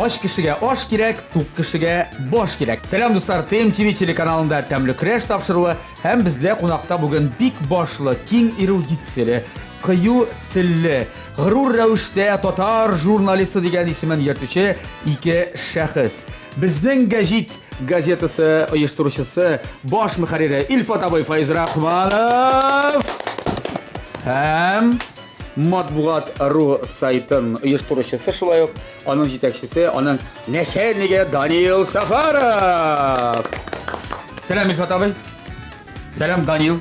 Ач кешегә аш кирәк, тук кешегә баш кирәк. Сәлам, дуслар, ТМТВ телеканалында Тәмле көрәш тапшыруы һәм бездә кунакта бүген бик башлы, киң эрудицияле, кыю телле, горур рәвештә татар журналисты дигән исемен йөртүче ике шәхес. Безнең гәҗит газетасы оештыручысы, баш мөхәррире Илфат абый Файзрахманов һәм Матбугат ру сайтын оештыручысы шулай ук аның җитәкчесе, аның начальнигы Даниил Сафаров. Сәлам, Илфат абый. Сәлам, Даниил.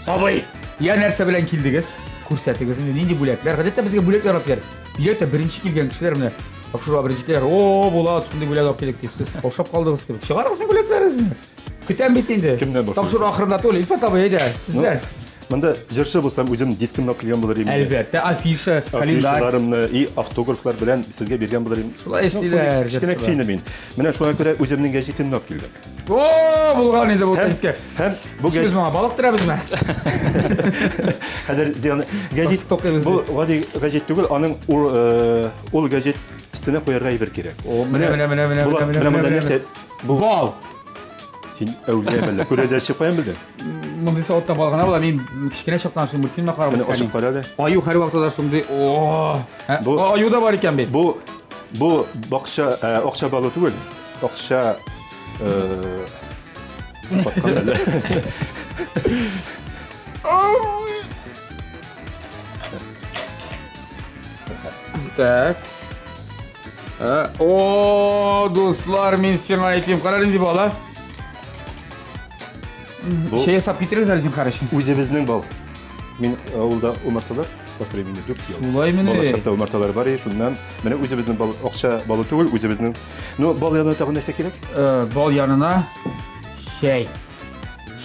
Абый. Я нәрсә белән килдегез? Күрсәтегез инде, нинди бүләкләр? Гадәттә безгә бүләкләр алып киләләр. Бигрәк тә беренче килгән кешеләр менә тапшыруга беренче киләләр. О, Булат, шундый бүләк алып килдек дип. Сез каушап калдыгыз кебек. Чыгарыгыз инде бүләкләрегезне. Көтәм бит инде. Кемнән башлыйсыз? Тапшыру ахырында түгел, Илфат абый, әйдә, сездән. Монда җырчы булсам, үзем дискымны алып килгән булыр идем. Әлбәттә, афиша, календарь. Афишаларымны и автографлар белән сезгә биргән булыр идем. Шулай эшлиләр. Кечкенә кеше мин. Менә шуңа күрә үземнең гәҗитемне алып килдем. О, булган инде бу тәккә. Һәм бу гәҗит. Без моңа балык терәбезме? Хәзер зыян гәҗит бу гади гәҗит түгел, аның ул ул гәҗит өстенә куярга әйбер кирәк. Менә менә менә менә менә менә нәрсә? Бал. Син әүлия мәллә? Күрәзәче каян белдең? Мондый савытта бал гына була. Мин кечкенә чактан шул мультфильмнар карап үскән. Менә ачып кара әле. Аю һәрвакытта да шундый. О! Бу аю да бар икән бит. Бу бу бакча, акча балы түгел. Акча каткан әле. Так. Ә, о, дуслар, мин сиңа әйтим, кара нинди бал, а? Бу- Чәй ясап китерегез әле зинһар өчен. Үзебезнең бал. Мин авылда умарталар асрыйм инде 4 ел. Шулай мени? Балачакта умарталар бар иде, шуннан менә үзебезнең бал, акча балы түгел, үзебезнең. Ну, бал янына тагын нәрсә кирәк? Э, бал янына чәй.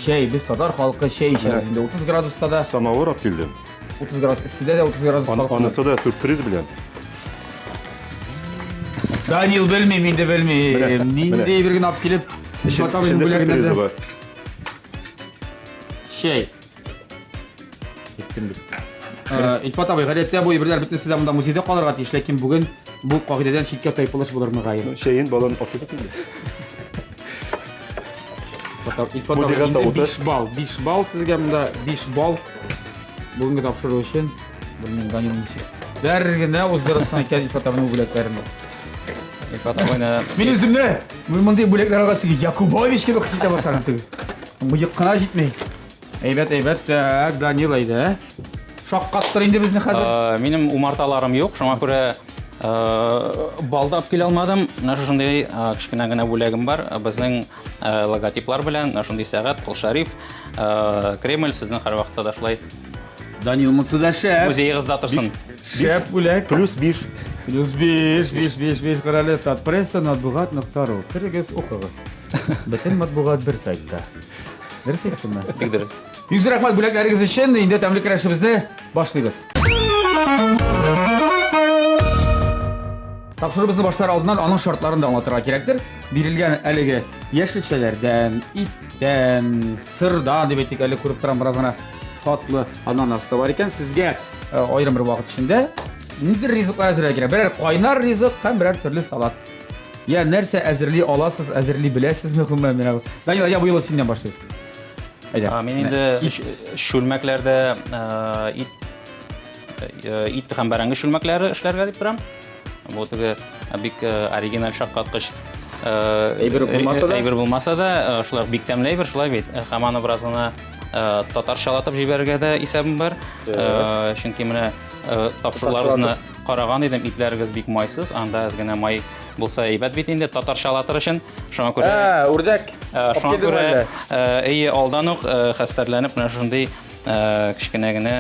Чәй, без татар халкы чәй эчәбез Менә. инде 30 градуста да, Самавыр алып килдем. 30 градус эсседә дә 30 градус Ан- салкын. Анысы да сюрприз белән. Данил белмим, инде белмим. Менә, Нинди менә. бер генә алып килеп, Эчен- Илфат абыйның Эчендә бүләгеннән сюрпризы дә бар. чәй. Әйттем бит. Э, Илфат абый, гадәттә бу әйберләр бөтенесе дә монда музейда калырга тиеш, ләкин бүген бу кагыйдәдән читкә тайпылыш булыр мөгаен. Ну, чәен балын ашыйбыз инде. Илфат абый, Музейга инде савыты. 5 балл, 5 балл сезгә монда 5 балл. Бүгенге тапшыру өчен белмим, Данил ничек. Бер генә уздырырсың икән Илфат абыйның бүләкләрен. Илфат абыйны Мин үземне мондый бүләкләр алгач теге Якубович кебек хис итә башладым теге. Мыек кына җитми. Әйбәт, әйбәт, так, Данил әйдә. Шаккаттыр инде безне хәзер. Э, Минем умарталарым юк, шуңа күрә э, бал да алып килә алмадым. Менә шушындый э, кечкенә генә бүләгем бар. Э, Безнең э, логотиплар белән менә шундый сәгать, Кол Шәриф, э, Кремль сезнең һәрвакытта да шулай Данил монсы да шәп. музеегызда торсын. Шәп бүләк. Плюс 5. Плюс 5, 5, 5, 5, карале, Татпресса матбугат нокта ру. Керегез, укыгыз. Бөтен матбугат бер сайтта. Дөрес әйттемме? Бик дөрес. Бик зур рәхмәт бүләкләрегез өчен. Инде тәмле көрәшебезне башлыйбыз. Тапшыруыбызны башлар алдыннан аның шартларын да аңлатырга кирәктер. Бирелгән әлеге яшелчәләрдән, иттән, сырдан дип әйтик, әле күреп торам бераз гына татлы ананас та бар икән. Сезгә э, аерым бер вакыт эчендә ниндидер ризыклар әзерләргә кирәк. Берәр кайнар ризык һәм берәр төрле салат. Я нәрсә әзерли аласыз, әзерли беләсезме гомумән менә бу? Данил, я бу юлы синнән башлыйбыз. Әйдә. А, Мин инде чүлмәкләрдә э, ит э, ит һәм бәрәңге чүлмәкләре эшләргә дип торам. Бу теге бик э, оригиналь шаккаткыч Әйбер булмаса да? Әйбер булмаса да, шулай бик тәмле әйбер, шулай бит. Һәм аны бераз гына татарчалатып җибәрергә дә исәбем бар. Чөнки менә тапшыруларыгызны караган идем, итләрегез бик майсыз, анда әз генә май булса әйбәт бит инде татарчалатыр өчен. Шуңа күрә Ә, үрдәк. Шуңа күрә әйе, алдан ук хәстәрләнеп менә шундый кечкенә генә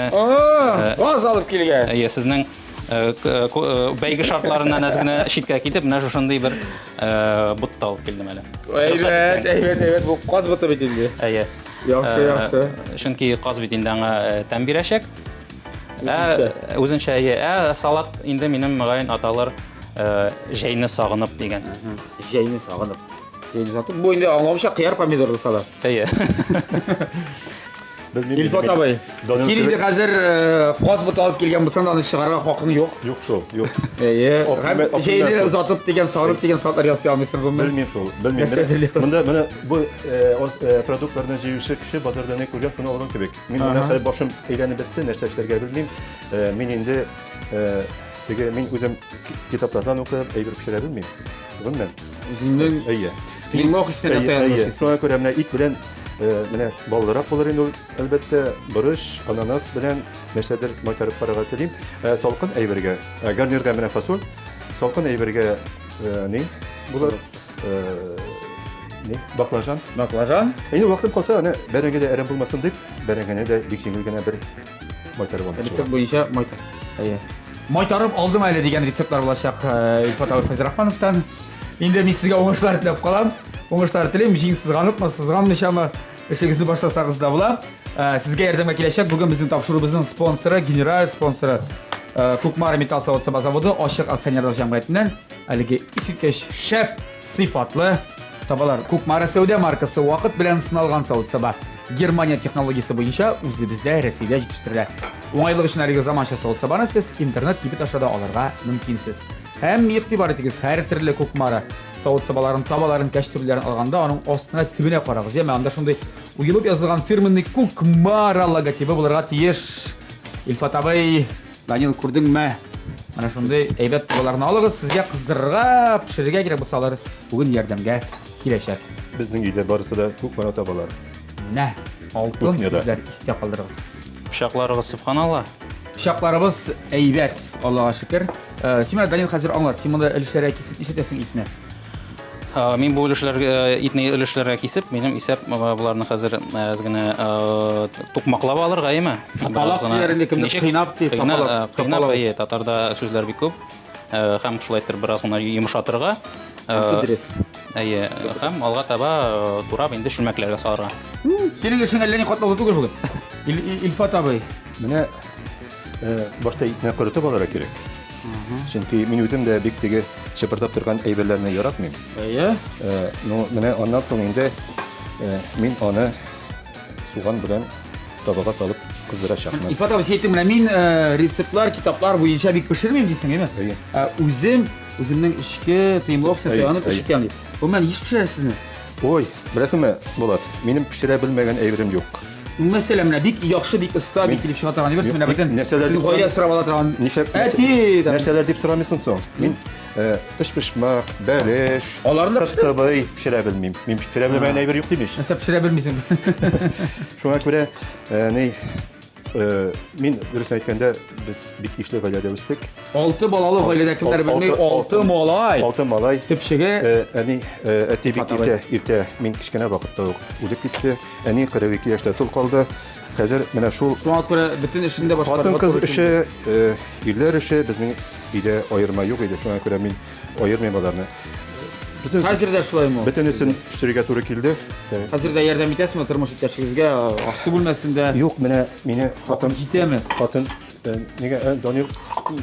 Газ алып килгән. Әйе, сезнең бәйге шартларыннан әз генә читкә китеп, менә шушындый бер бот та алып килдем әле. Әйбәт, әйбәт, әйбәт. Бу каз боты бит инде. Әйе. Яхшы, яхшы. Чөнки каз бит инде аңа тәм бирәчәк. Үзенчә. Үзенчә, әйе. Ә салат инде минем мөгаен аталыр җәйне сагынып дигән. Җәйне сагынып. Җәйне сагынып. Бу инде аңлавымча кыяр помидорлы салат. Әйе. Белмим. Илфат абый, син инде хәзер каз боты алып килгән булсаң да аны чыгарга хакың юк. Юк шул, юк. Әйе. Һәм җәйне озатып дигән, сарып дигән сатлар ясый алмыйсың гомумән. Белмим шул, белмим. Монда менә бу продуктларны җыючы кеше базарда ни күргән, шуны алган кебек. Мин менә хәзер башым әйләнеп бетте, нәрсә эшләргә белмим. Мин инде теге мин үзем китаплардан укып, әйбер пешерә белмим. Гомумән. Үзеңнең Әйе. Тыйнак хисенә таянып. Шуңа күрә менә ит белән менә баллырак булыр инде ул, әлбәттә, борыч, ананас белән нәрсәдер майтарып карарга телим. Салкын әйбергә, гарнирга менә фасоль, салкын әйбергә ни булыр? Ни? Баклажан. Баклажан. Инде вакытым калса, аны бәрәңге дә әрәм булмасын дип, бәрәңгене дә бик җиңел генә бер майтарып алмакчы. Рецепт буенча майтар. Әйе. Майтарып алдым әле дигән рецептлар булачак Илфат абый Фәйзрахмановтан. Инде мин сезгә уңышлар теләп калам. Уңышлар телим, җиң сызганыпмы, сызганмыйчамы, эшегезне башласагыз да була. Сезгә ярдәмгә киләчәк бүген безнең тапшыруыбызның спонсоры, генераль спонсоры Кукмара металл савыт-саба заводы ачык акционерлар җәмгыятеннән әлеге искиткеч шәп, сыйфатлы табалар. Кукмара сәүдә маркасы вакыт белән сыналган савыт-саба. Германия технологиясе буенча үзебездә Рәсәйдә җитештерелә. Уңайлык өчен әлеге заманча савыт-сабаны сез интернет кибет аша да алырга мөмкинсез. Һәм игътибар итегез, һәр төрле Кукмара савыт-сабаларын, табаларын, кәчтүрләрен алганда аның астына төбенә карагыз. Яме анда шундый уелып язылган фирменный Кукмара логотибы булырга тиеш. Илфат абый, Данил, күрдеңме? Менә шундый әйбәт табаларны алыгыз, сезгә кыздырырга, пешерергә кирәк булса, алар бүген ярдәмгә киләчәк. Безнең өйдә барысы да Кукмара табалар. Менә алтын Кухняда. сүзләр истә калдырыгыз. Пычакларыгыз сөбханалла. Пычакларыбыз әйбәт, Аллага шөкер. Э, Син менә Данил хәзер аңлат, син монда өлешләргә кисеп нишләтәсең итне? Э, Мин бу өлешләргә э, итне өлешләргә кисеп, минем исәп э, боларны хәзер э, әз генә э, тукмаклап алырга, әйеме? Тапалап Бераз гына. диләр инде, кемдер Ничек? кыйнап ди, Кыйна- тапалап, э, Кыйнап, тапалап. әйе, татарда сүзләр бик күп. Э, Һәм шулай итеп бераз гына йомшатырга. Э, Дөрес. Әйе, һәм алга таба э, турап инде чүлмәкләргә салырга. Синең эшең әллә ни катлаулы түгел бүген. Илфат абый. Менә э, башта итне корытып алырга кирәк. Чөнки мин үзем дә бик теге чыпырдап торган әйберләрне яратмыйм. Әйе. Э, ну, менә аннан соң инде э, мин аны суган белән табага салып кыздырачакмын. Илфат абый, син әйттең, менә мин э, рецептлар, китаплар буенча бик пешермим дисең, әйеме? Әйе. Ә, үзем үземнең эчке тыймлык Әйе, таянып әйе. эш итәм дип. Гомумән, еш пешерәсезме? Ой, беләсеңме, Булат, минем пешерә белмәгән әйберем юк. Мәсәлән, менә бик яхшы, бик оста, бик килеп чыга торган әйбер, менә бөтен Нәрсәләр дип гаилә сорап ала торган. Нишләп Әти, нәрсәләр дип сорамыйсың соң? Мин э, өчпочмак, бәлеш, Аларны да кыстыбый пешерә белмим. Мин пешерә белмәгән әйбер юк димеш. Нәрсә пешерә белмисең? Шуңа күрә, э, ни, Э, мин дөрес әйткәндә, без бик ишле гаиләдә үстек. Алты балалы гаиләдә кемнәр белми, алты малай. Алты малай. Төпчеге. Э, әни, э, әти бик иртә, иртә, мин кечкенә вакытта ук үлеп китте. Әни 42 яшьтә тол калды. Хәзер менә шул Шуңа күрә бөтен эшен дә башкарырга Хатын-кыз эше, ирләр эше безнең өйдә аерма юк иде. Шуңа күрә мин аермыйм аларны. Бөтен, Хәзер дә шулаймы? Бөтенесен пешерергә туры килде. Хәзер дә ярдәм итәсезме тормыш иптәшегезгә, аш-су бүлмәсендә? Юк, менә мине хатын җитәме? Хатын э, нигә э, Данил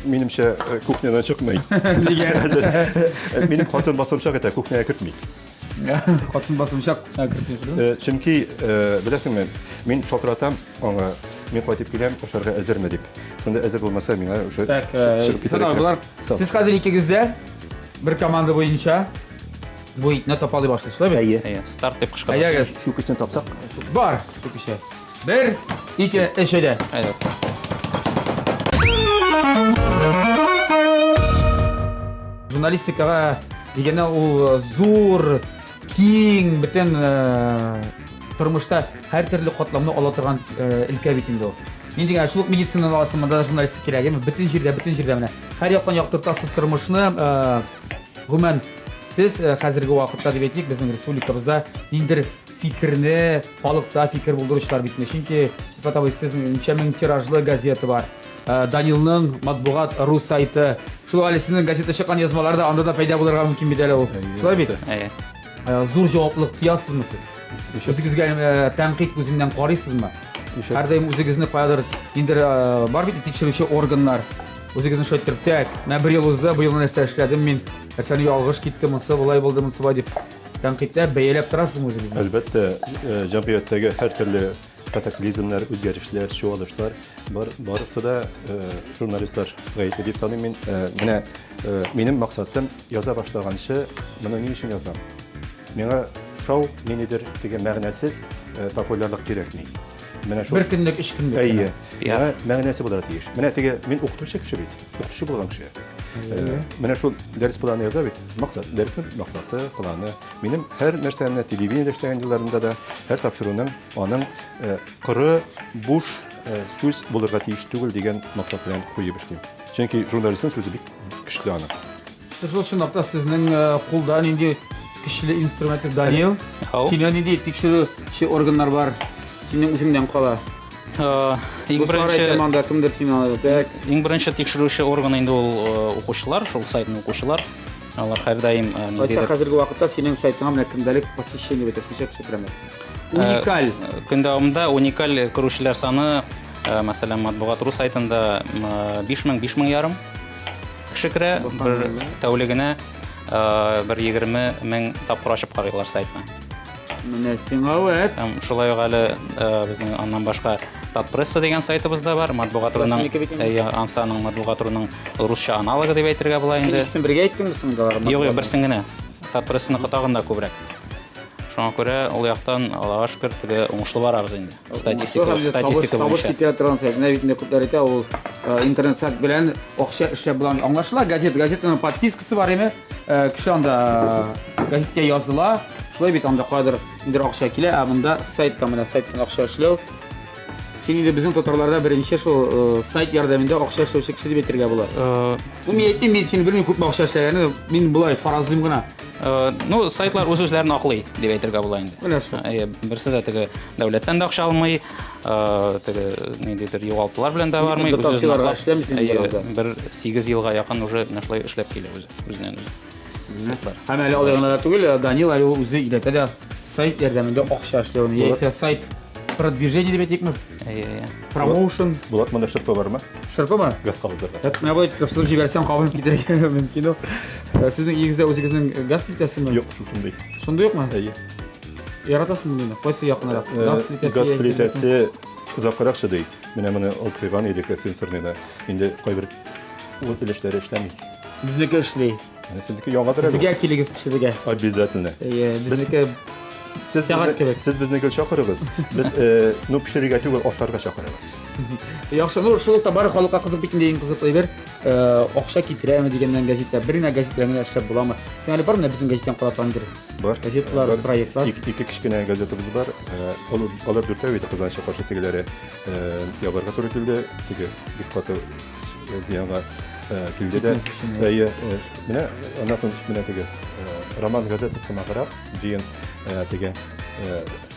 минемчә э, кухнядан чыкмый. Нигә? Минем хатын басымчак итә, кухняга кертми. Хатын басымчак кертми. Чөнки беләсеңме, мин шалтыратам аңа, мин кайтып киләм, ашарга әзерме дип. Шунда әзер булмаса, миңа уже чыгып китәргә кирәк. Сез хәзер икегез дә Бер команда буенча бу итне тапалый башлый, шулай бит? Әйе. Әйе, старт дип кычкыра. Әйдәгез. Чүкечне тапсак. Бар, чүкече. Бер, ике, өч, әйдә. Әйдә. Журналистикага дигәндә ул зур, киң, бөтен тормышта һәр төрле катламны ала торган өлкә бит инде ул. Нинди генә шул ук медицинаны аласың, монда да журналистика кирәк, әйеме? Бөтен җирдә, бөтен җирдә менә. Һәр яктан яктыртасыз тормышны. Э, гомумән, сез э, хәзерге вакытта дип әйтик, безнең республикабызда ниндидер фикерне, халыкта фикер булдыручылар бит инде. Чөнки, Илфат абый, сезнең ничә мең тиражлы газета бар. Э, Данилның матбугат ру сайты. Шул әле сезнең газета чыккан язмалар да анда да пәйда булырга мөмкин бит әле ул. Шулай бит? Әйе. Зур җаваплылык тоясызмы сез? Үзегезгә тәнкыйть күзеннән карыйсызмы? Һәрдаим үзегезне каядыр ниндидер бар бит тикшерүче органнар. Үзегезне шулай иттереп, так, менә бер ел узды, быел нәрсә эшләдем мин, нәрсәне ялгыш китте, монысы болай булды, монысы болай дип тәнкыйтьләп, бәяләп торасызмы үзегезне? Әлбәттә, җәмгыятьтәге һәртөрле катаклизмнар, үзгәрешләр, чуалышлар бар, барысы да журналистлар гаепле дип саныйм мин. Менә минем максатым яза башлаганчы моны ни өчен язам? Миңа шау ниндидер теге мәгънәсез популярлык кирәкми. Менә шул. Бер көнлек, өч көнлек. Әйе. Миңа мәгънәсе булырга тиеш. Менә теге мин укытучы кеше бит, укытучы булган кеше. Менә шул дәрес планы яза бит. Максат, дәреснең максаты, планы. Минем һәр нәрсәне телевидениедә эшләгән елларымда да һәр тапшыруның аның коры, буш сүз булырга тиеш түгел дигән максат белән куеп эшлим. Чөнки журналистның сүзе бик көчле аның. Шул чынлап та сезнең кулда нинди көчле инструмент, Данил? Синең нинди тикшерүче органнар бар? Синең үзеңнән кала. Иң беренче анда кемдер сине алады. Так. Иң беренче тикшерүче орган инде ул укучылар, шул сайтның укучылар. Алар һәрдаим ниндидер. Хәзерге вакытта синең сайтыңа менә көндәлек посещение бит, ничә кеше керә? Уникаль. Көн дәвамында уникаль керүчеләр саны, мәсәлән, Матбугат.ру сайтында 5000, 5000 ярым кеше керә, бер тәүлегенә бер 20 мең тапкыр ачып карыйлар сайтны. Менә сиңа вәт. Һәм шулай ук әле безнең аннан башка Татпресса дигән сайтыбыз да бар. Матбугат.руның Ансаның Матбугат.руның русча аналогы дип әйтергә була инде. Син икесен бергә әйттеңме соң алар? Юк, юк, берсен генә. Татпрессаныкы тагын да күбрәк. Шуңа күрә ул яктан, Аллага шөкер, теге уңышлы барабыз инде. Статистика, статистика буенча. Табыш китерә торган сайт. Менә бит инде күпләр әйтә, ул интернет сайт белән акча эшләп була. Аңлашыла, газет, газетаның подпискасы бар име? Кеше анда газеткә языла. Шулай бит анда кадер инде акча килә, ә монда сайтта менә сайттан акча эшләү. Син инде безнең татарларда беренче шул сайт ярдәмендә акча эшләүче кеше дип әйтергә була. Ну, мин әйтмим, мин сине белмим күпме акча эшләгәнен, мин болай фаразлыйм гына. Ну, сайтлар үз-үзләрен аклый дип әйтергә була инде. Менә шул. Берсе дә теге дәүләттән дә акча алмый, теге ниндидер югалтулар белән дә бармый. Дотацияләргә эшләмисең инде. Бер 8 елга якын уже менә шулай эшләп килә үзе, үзеннән үзе. Сайтлар. Һәм әле алай гына да түгел, Данил әле ул үзе өйрәтә дә сайт ярдәмендә акча эшләүне, яисә сайт продвижение дип әйтикме? Әйе, әйе. Промоушен. Булат, монда шырпы бармы? Шырпымы? Газ кабызырга. Әт, менә болай итеп сызып җибәрсәм, кабынып китәргә мөмкин ул. Сезнең өегездә үзегезнең газ плитәсеме? Юк, шушындый. Шундый юкмы? Әйе. Яратасыңмы мондыйны? Кайсы якынрак? Газ плитәсе? Газ плитәсе озаккарак чыдый. Менә моны алып куйган идек сенсорныйда. Инде кайбер ул өлешләре эшләми. Безнеке эшли. Менә сезнеке яңадыр әле. Безгә килегез пешерергә. Обязательно. Әйе, безнеке Сез Сәгать кебек. Сез безне гел чакырыгыз. Без, э, ну, пешерергә түгел, ашарга чакырабыз. Яхшы, ну, шул ук бары халыкка кызык бит инде иң кызыклы әйбер. Э, акча китерәме дигәннән газетта. Бер генә газет белән генә эшләп буламы? Син әле бар менә безнең газеттан кала торган бер Бар. Газетлар, Бар. проектлар. Ике, ике кечкенә газетабыз бар. Э, Алар, алар дүртәү иде, кызганычка каршы тегеләре э, ябарга туры килде. Теге бик каты зыянга килде дә. Әйе, менә аннан соң менә теге Роман газетасы сымаграк җыен теге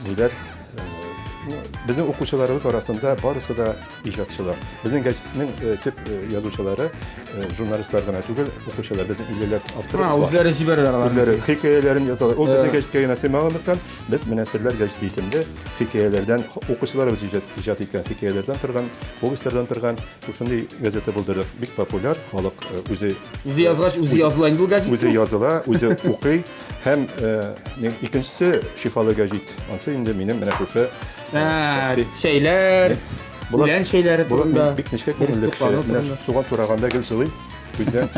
ниләр безнең укучыларыбыз арасында барысы да иҗатчылар. Безнең гәҗитнең төп язучылары журналистлар гына түгел, укучылар безнең иллеләп авторыбыз бар. Үзләре җибәрәләр алар. Үзләре хикәяләрен язалар. Ул безнең гәҗиткә генә сыймаганлыктан, без менә Серләр гәҗите исемле хикәяләрдән укучыларыбыз иҗат иткән хикәяләрдән торган, повестьлардан торган Шушындый газета булдырдык. Бик популяр, халык э, үзе Үзе язгач, үзе языла инде ул газет. Үзе языла, үзе укый. Һәм э, икенчесе шифалы гәҗит. Ансы инде минем менә шушы э, чәйләр, үлән чәйләре турында. Бик нечкә күңелле кеше. Менә суган тураганда гел җылый. Күздән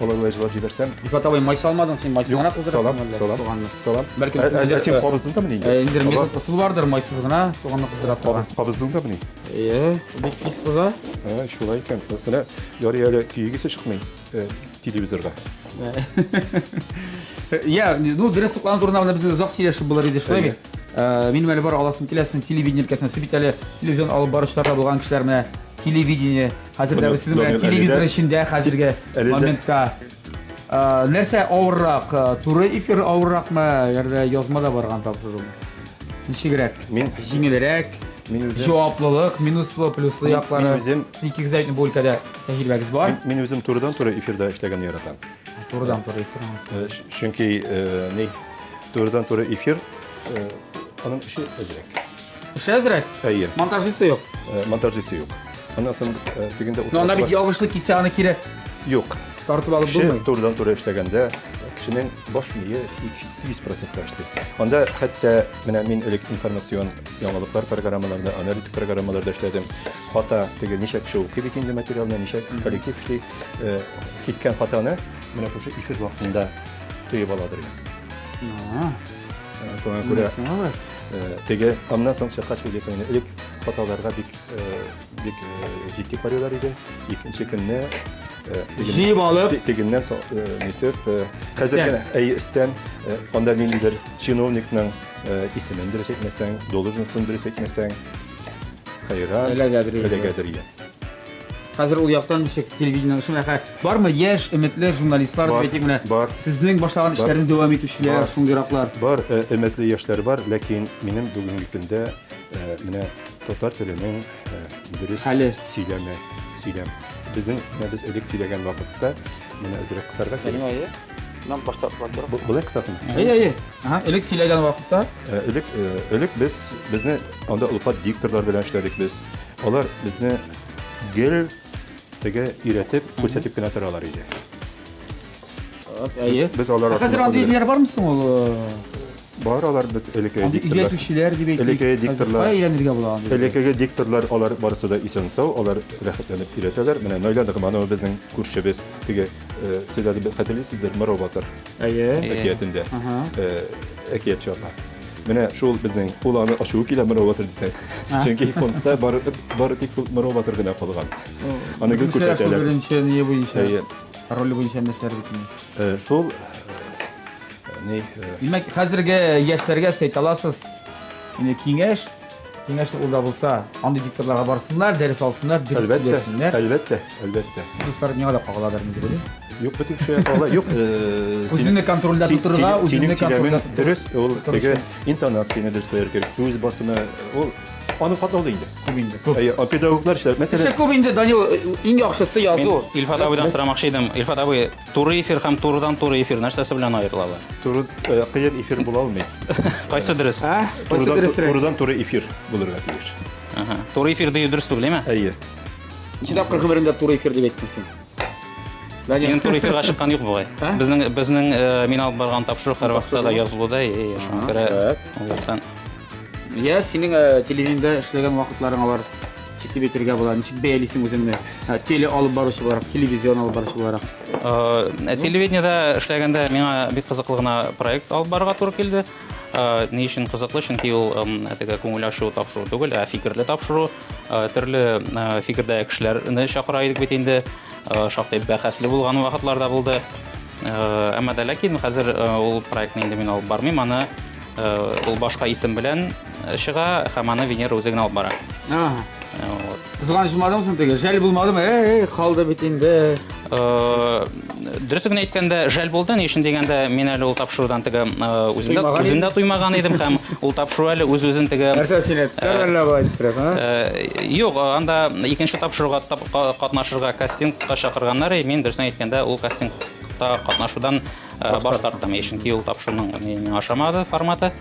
алай җылап җибәрсәм. Ифат абый, май салмадың син, майсыз гына кыздырасың. Салам, салам, салам. Бәлкем ә син кабыздың да мени? Инде метод ысул бардыр, майсыз гына суганны кыздыра торган. Кабыздың да мени? Әйе, бик тиз кыза. Ә, шулай икән. Менә ярый әле көйгесе чыкмый э, телевизорга. Я, ну, дөрес туклану турында менә без озак сөйләшеп булыр иде, шулай бит? Э, минем әле бар аласым килә, сезнең телевидение өлкәсенә. Сез бит әле телевизион алып баручыларда булган кешеләр менә телевидение. Хәзер дә без сезнең белән телевизор эчендә хәзерге моментта. Э, нәрсә авыррак, э, туры эфир авырракмы, әллә язмада барган тапшырумы? Ничегрәк? Мин җиңелрәк. Мин үзем җаваплылык, минуслы, плюслы яклары. Мин үзем икегез дә бу өлкәдә тәҗрибәгез бар. Мин, мин үзем турыдан-туры эфирда эшләгәнне яратам. Турыдан-туры эфир. Э, чөнки ни турыдан-туры эфир аның эше әзрәк. Эше әзрәк? Әйе. Монтажчысы юк. Монтажчысы юк. Аннан соң тегендә утырасың. Но анда бит ялгышлык китсә, аны кире Юк. Тартып алып Кеше булмый. турыдан-туры эшләгәндә кешенең баш мие 200 процентка эшли. Анда хәтта менә мин элек информацион яңалыклар программаларында, аналитик программаларда эшләдем. Хата теге ничә кеше укый бит инде материалны, ничә коллектив эшли. Э, киткән хатаны менә шушы эфир вакытында тоеп аладыр. Э, шуңа күрә э, теге аннан соң чыккач уйлыйсың, элек хаталарга бик бик җитди карыйлар иде. Икенче көнне җыеп алып, тегеннән нитеп, хәзер генә әй өстән анда ниндидер чиновникның исемен дөрес әйтмәсәң, должностен дөрес әйтмәсәң, хәйран эләгәдер. Эләгәдер. Хәзер ул яктан ничек телевидение шуны бармы яшь өметле журналистлар дип әйтик менә бар. Сезнең башлаган эшләрне дәвам итүчеләр, шундыйраклар. Бар, өметле яшьләр бар, ләкин минем бүгенге көндә менә татар теленең дөрес Хәле. сөйләме, сөйләм. Безнең менә без элек сөйләгән вакытта менә әзрәк кысарга кирәк. Әйе. Нам башта блокировка. Бу- Болай кысасың. Әйе, әйе. Ага, элек сөйләгән вакытта Элек элек без безне анда олпат дикторлар белән эшләдек без. Алар безне гел теге өйрәтеп, күрсәтеп кенә торалар иде. Әйе. Без алар Хәзер андый ниләр бармы соң ул? Бар алар бит элеккеге дикторлар. Өйрәтүчеләр дип әйтик. Элеккеге дикторлар. Кая өйрәнергә була андый? Элеккеге дикторлар алар барысы да исән сау, алар рәхәтләнеп өйрәтәләр. Менә Наилә Ногманова безнең күршебез, теге сез әле хәтерлисездер, Мырау батыр. Әйе. Әкиятендә. Әкиятче апа. Менә шул безнең ул аны ачуы килә Мырау батыр дисәк. Чөнки фондта бары бары тик Мырау батыр гына калган. Аны гел күрсәтәләр. Беренче не буенча. Роле буенча нәрсәләр бит инде. Шул ни Димәк, хәзерге яшьләргә сез әйтә аласыз, инде киңәш, киңәш ул да булса, андый дикторларга барсыннар, дәрес алсыннар, дөрес Әлбәттә, сөйләсеннәр. әлбәттә, әлбәттә. Дуслар миңа да кагыладыр инде дип уйлыйм. Юк, бөтен кешегә кагыла. Юк, Үзеңне контрольдә тотырга, үзеңне контрольдә Дөрес, ул теге интонацияне дөрес куярга кирәк, сүз басымы, ул Аны катлаулы инде. Күп инде, күп. Әйе, а педагоглар эшләр. Мәсәлән, Эше күп инде, Данил, иң яхшысы язу. Мин Илфат абыйдан сорамакчы идем. Илфат абый, туры эфир һәм турыдан туры эфир нәрсәсе белән аерылалар? Туры кыек эфир була алмый. Кайсы дөрес? А? Кайсы дөресрәк? Турыдан туры эфир булырга тиеш. Ага. Туры эфир дию дөрес түгел, әйме? Әйе. Ничә тапкыр гомереңдә туры эфир дип әйттең син? Данил. Минем туры эфирга чыккан юк бугай. Безнең безнең мин алып барган тапшыру һәрвакытта да язылуда, әйе, шуңа күрә ул яктан. Я синең телевидениедә эшләгән вакытларың алар ничек дип әйтергә була? Ничек бәялисең үзеңне? Теле алып баручы буларак, телевизион алып баручы буларак. Телевидениедә эшләгәндә миңа бик кызыклы гына проект алып барырга туры килде. Ни өчен кызыклы? Чөнки ул теге күңел ачу тапшыру түгел, ә фикерле тапшыру. Төрле фикердәге кешеләрне чакыра идек бит инде. Шактый бәхәсле булган вакытлар да булды. Әмма дә ләкин хәзер ул проектны инде мин алып бармыйм, аны Ул башка исем белән чыга һәм аны Венера үзе генә алып бара. Ага. Вот. Кызганыч булмадымы соң теге? Жәл булмадымы? Эй, калды бит инде. Дөресен генә әйткәндә, жәл булды. Ни өчен дигәндә, мин әле ул тапшырудан теге үзем дә үзем дә туймаган идем һәм ул тапшыру әле үз-үзен теге Нәрсә син әйттең әллә болай иттереп, а? Юк, анда икенче тапшыруга катнашырга кастингка чакырганнар, и мин дөресен әйткәндә, ул кастингта катнашудан Э, баш тарттым, чөнки ул тапшыруның миңа ошамады форматы.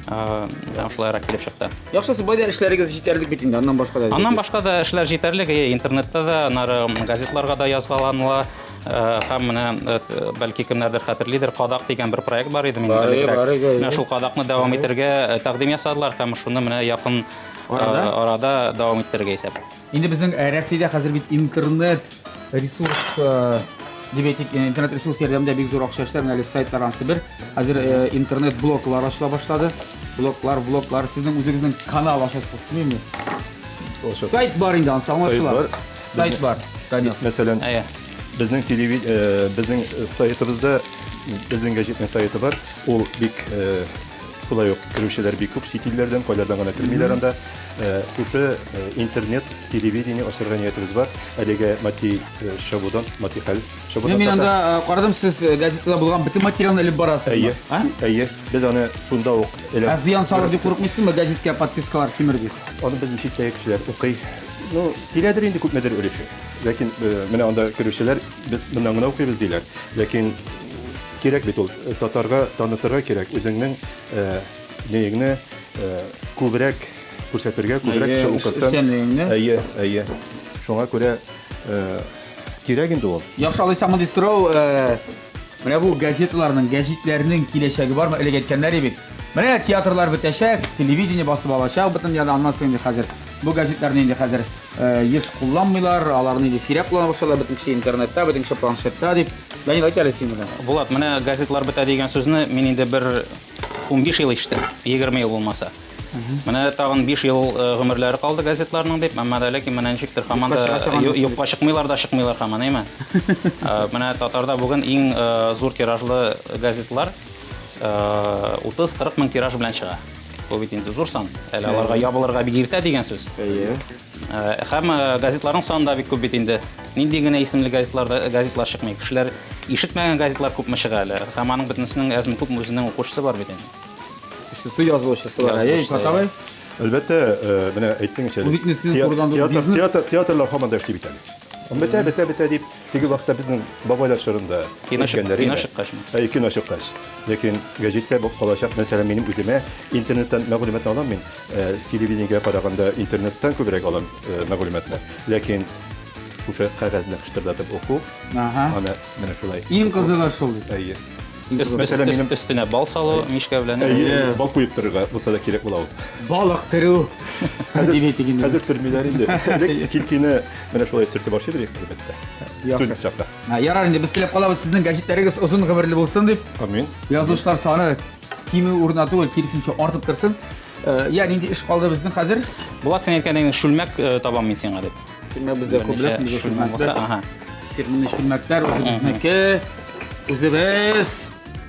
Э, һәм шулайрак килеп чыкты. Яхшы, болай да эшләрегез җитәрлек бит инде, аннан башка да. Аннан башка да эшләр җитәрлек, интернетта да, аннары газетларга да язгаланыла. Э, һәм менә бәлки кемнәрдер хәтерлидер, Кадак дигән бер проект бар иде минем элегрәк. Менә шул Кадакны дәвам итәргә тәкъдим ясадылар һәм шуны менә якын арада дәвам иттерергә исәп. Инде безнең э, Рәсәйдә хәзер бит интернет ресурс э, дип әйтик, э, интернет ресурс ярдәмендә бик зур акча эшләр, менә әле сайтлар ансы бер. Хәзер интернет блоклар ачыла башлады. Блоклар, блоклар. Сезнең үзегезнең канал ачасыз, түгелме? Сайт бар инде, ансы аңлашыла. Сайт бар. Данил. Мәсәлән, безнең телевид безнең сайтыбызда безнең гәҗитнең сайты бар. Ул бик шулай ук керүчеләр бик күп чит илләрдән, кайлардан гына кермиләр анда. Э, шушы э, интернет телевидение ачырга ниятебез бар. Әлегә матди э, чабудан, матди хәл чабудан. Мин анда карадым, сез газетада булган бөтен материалны элеп барасыз. Әйе. Әйе. Без аны шунда ук элеп. Ә зыян салыр дип курыкмыйсызмы газетка подпискалар кимер дип? Аны безнең читтәге кешеләр укый. Ну, киләдер инде күпмедер өлеше. Ләкин менә анда керүчеләр без моннан гына укыйбыз диләр. Ләкин кирәк бит ул татарга танытырга кирәк үзеңнең Нееңне күбрәк күрсәтергә, күбрәк кеше укысын. Әйе, әйе. Шуңа күрә кирәк инде ул. Яхшы, алайса мондый сорау, Менә бу газеталарның, гәҗитләрнең киләчәге бармы? Элек әйткәннәр бит. Менә театрлар бетәчәк, телевидение басып алачак бөтен дөньяда. Аннан соң инде хәзер бу газетларны инде хәзер э, еш кулланмыйлар, аларны инде сирәк куллана башладылар, бөтен кеше интернетта, бөтен кеше планшетта дип. Данил, әйт әле син моны. Булат, менә газетлар бетә дигән сүзне мин инде бер 15 ел ишеттем, 20 ел булмаса. Менә тагын 5 ел э, гомерләре калды газетларның дип, әмма дә ләкин менә ничектер һаман да юкка чыкмыйлар да чыкмыйлар һаман, әйме? Э, менә татарда бүген иң э, зур тиражлы газетлар 30-40 мең тираж белән чыга. Бу бит инде зур сан. Әле аларга ябылырга бик иртә дигән сүз. Әйе. Һәм газетларның саны да бик күп бит инде. Нинди генә исемле газетлар газетлар чыкмый. Кешеләр ишетмәгән газетлар күпме чыга әле. Һәм аның бөтенесенең әзме-күпме үзенең укучысы бар бит инде. Укучысы, язылучысы бар. Әйе, Илфат абый. Әлбәттә, менә әйттеңчә, Бу бит инде сезнең турыдан туры бизнес. Театр, театрлар һаман да эшли бит әле. Бетә, бетә, бетә дип, теге вакытта безнең бабайлар чорында Кино чык- кино чыккачмы? Әйе, кино чыккач. Ләкин гәҗиттә бу калачак. Мәсәлән, минем үземә интернеттан мәгълүматны алам мин. Телевидениегә караганда интернеттан күбрәк алам мәгълүматны. Ләкин шушы кәгазьне кыштырдатып уку, аны менә шулай. Иң кызыгы шул бит. Әйе. Мәсәлән, минем өстенә бал салу, мишкә белән. Әйе, бал куеп торырга булса да кирәк була ул. Балык терү. Хәзер төрмиләр инде. Элек килкине менә шулай төртеп ашый идек, әлбәттә. Студент чакта. Ярар инде, без теләп калабыз, сезнең гәҗитләрегез озын гомерле булсын дип. Амин. Язучылар саны кимү урынына түгел, киресенчә артып торсын. Э, я, нинди эш калды безнең хәзер? Булат, син әйткән шүлмәк э, табам мин сиңа дип. Шүлмәк бездә күп беләсең, бездә шүлмәкләр. Ага. Фирменный шүлмәкләр үзебезнеке. Үзебез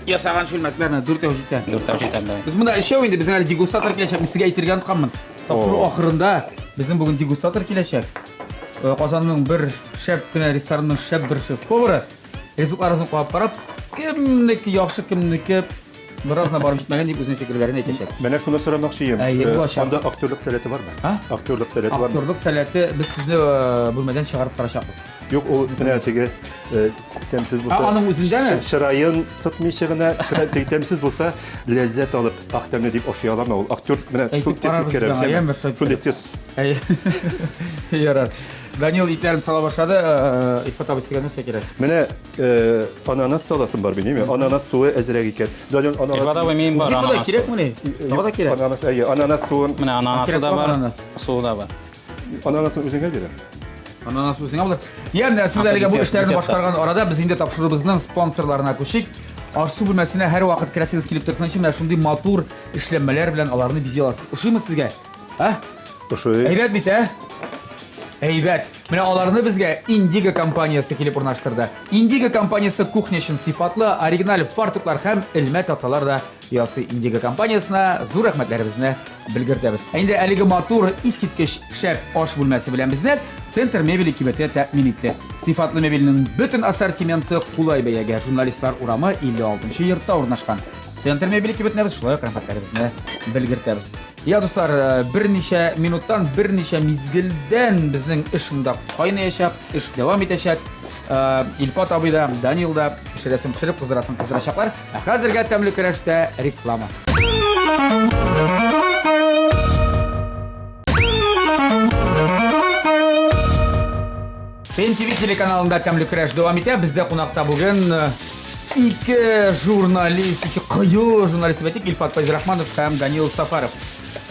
ясаган шүлмәкләрне дүртәү җитә. Дүртәү җитә, да. Без монда өчәү инде, безнең әле дегустатор киләчәк. Мин сезгә әйтергә онытканмын. Тапшыру ахырында безнең бүген дегустатор киләчәк. Э, Казанның бер шәп кенә ресторанының шәп бер шеф-повары ризыкларыбызны карап карап, кемнеке яхшы, кемнеке беразына барып җитмәгән дип үзенең фикерләрен әйтәчәк. Менә шуны сорамакчы идем. Әйе, э, булачак. Анда актерлык сәләте бармы? А? Актерлык сәләте бармы? Актерлык сәләте без сезне э, бүлмәдән чыгарып торачакбыз. Юк, ул менә теге э, тәмсез булса. А, аның үзендәме? Чыраен сытмыйча гына, чырай теге тәмсез булса, ләззәт алып, ак тәмле дип ашый аламы ул? Актер менә шул тест үткәрәбез. Шундый тест. Әйе. Ярар. Данил итләрен сала башлады. Э, Илфат абый, сезгә нәрсә кирәк? Менә э, ананас саласым бар минем. Ананас суы әзрәк икән. Данил ананас. Илфат абый, минем бар ананас. Кирәкмени? Тагы да кирәк. Ананас, әйе, ананас суын. Менә ананасы да бар, суы да бар. Ананасын үзеңә бирәм. Ананас үзеңә булыр. Ягъни сез әлегә бу эшләрне башкарган арада без инде тапшыруыбызның спонсорларына күчик. Аш-су бүлмәсенә һәрвакыт керәсегез килеп торсын өчен менә шундый матур эшләнмәләр белән аларны бизи аласыз. Ошыймы сезгә? Ә? Ошый. Әйбәт бит, ә? Әйбәт. Менә аларны безгә Indigo компаниясе килеп урнаштырды. Indigo компаниясе кухня өчен сыйфатлы, оригиналь фартуклар һәм элмә такталар да ясый. Indigo компаниясенә зур рәхмәтләребезне белгертәбез. Ә инде әлеге матур, искиткеч шәп аш бүлмәсе белән безне Центр мебели кибете тәэмин итте. Сыйфатлы мебельнең бөтен ассортименты кулай бәягә Журналистлар урамы 56 йортта урнашкан. Центр мебели кибетенә без шулай ук рәхмәтләребезне белгертәбез. Я, дуслар, э, берничә минуттан, берничә мизгелдән безнең эш монда кайнаячак, эш дәвам итәчәк. Э, Илфат абый да, Данил да пешерәсен пешереп, кыздырасын кыздырачаклар. Ә хәзергә тәмле көрәштә реклама. ТНТВ телеканалында тәмле көрәш дәвам итә. Бездә кунакта бүген э, ике журналист, ике кыю журналист дип әйтик, Илфат Фәйзрахманов һәм Данил Сафаров.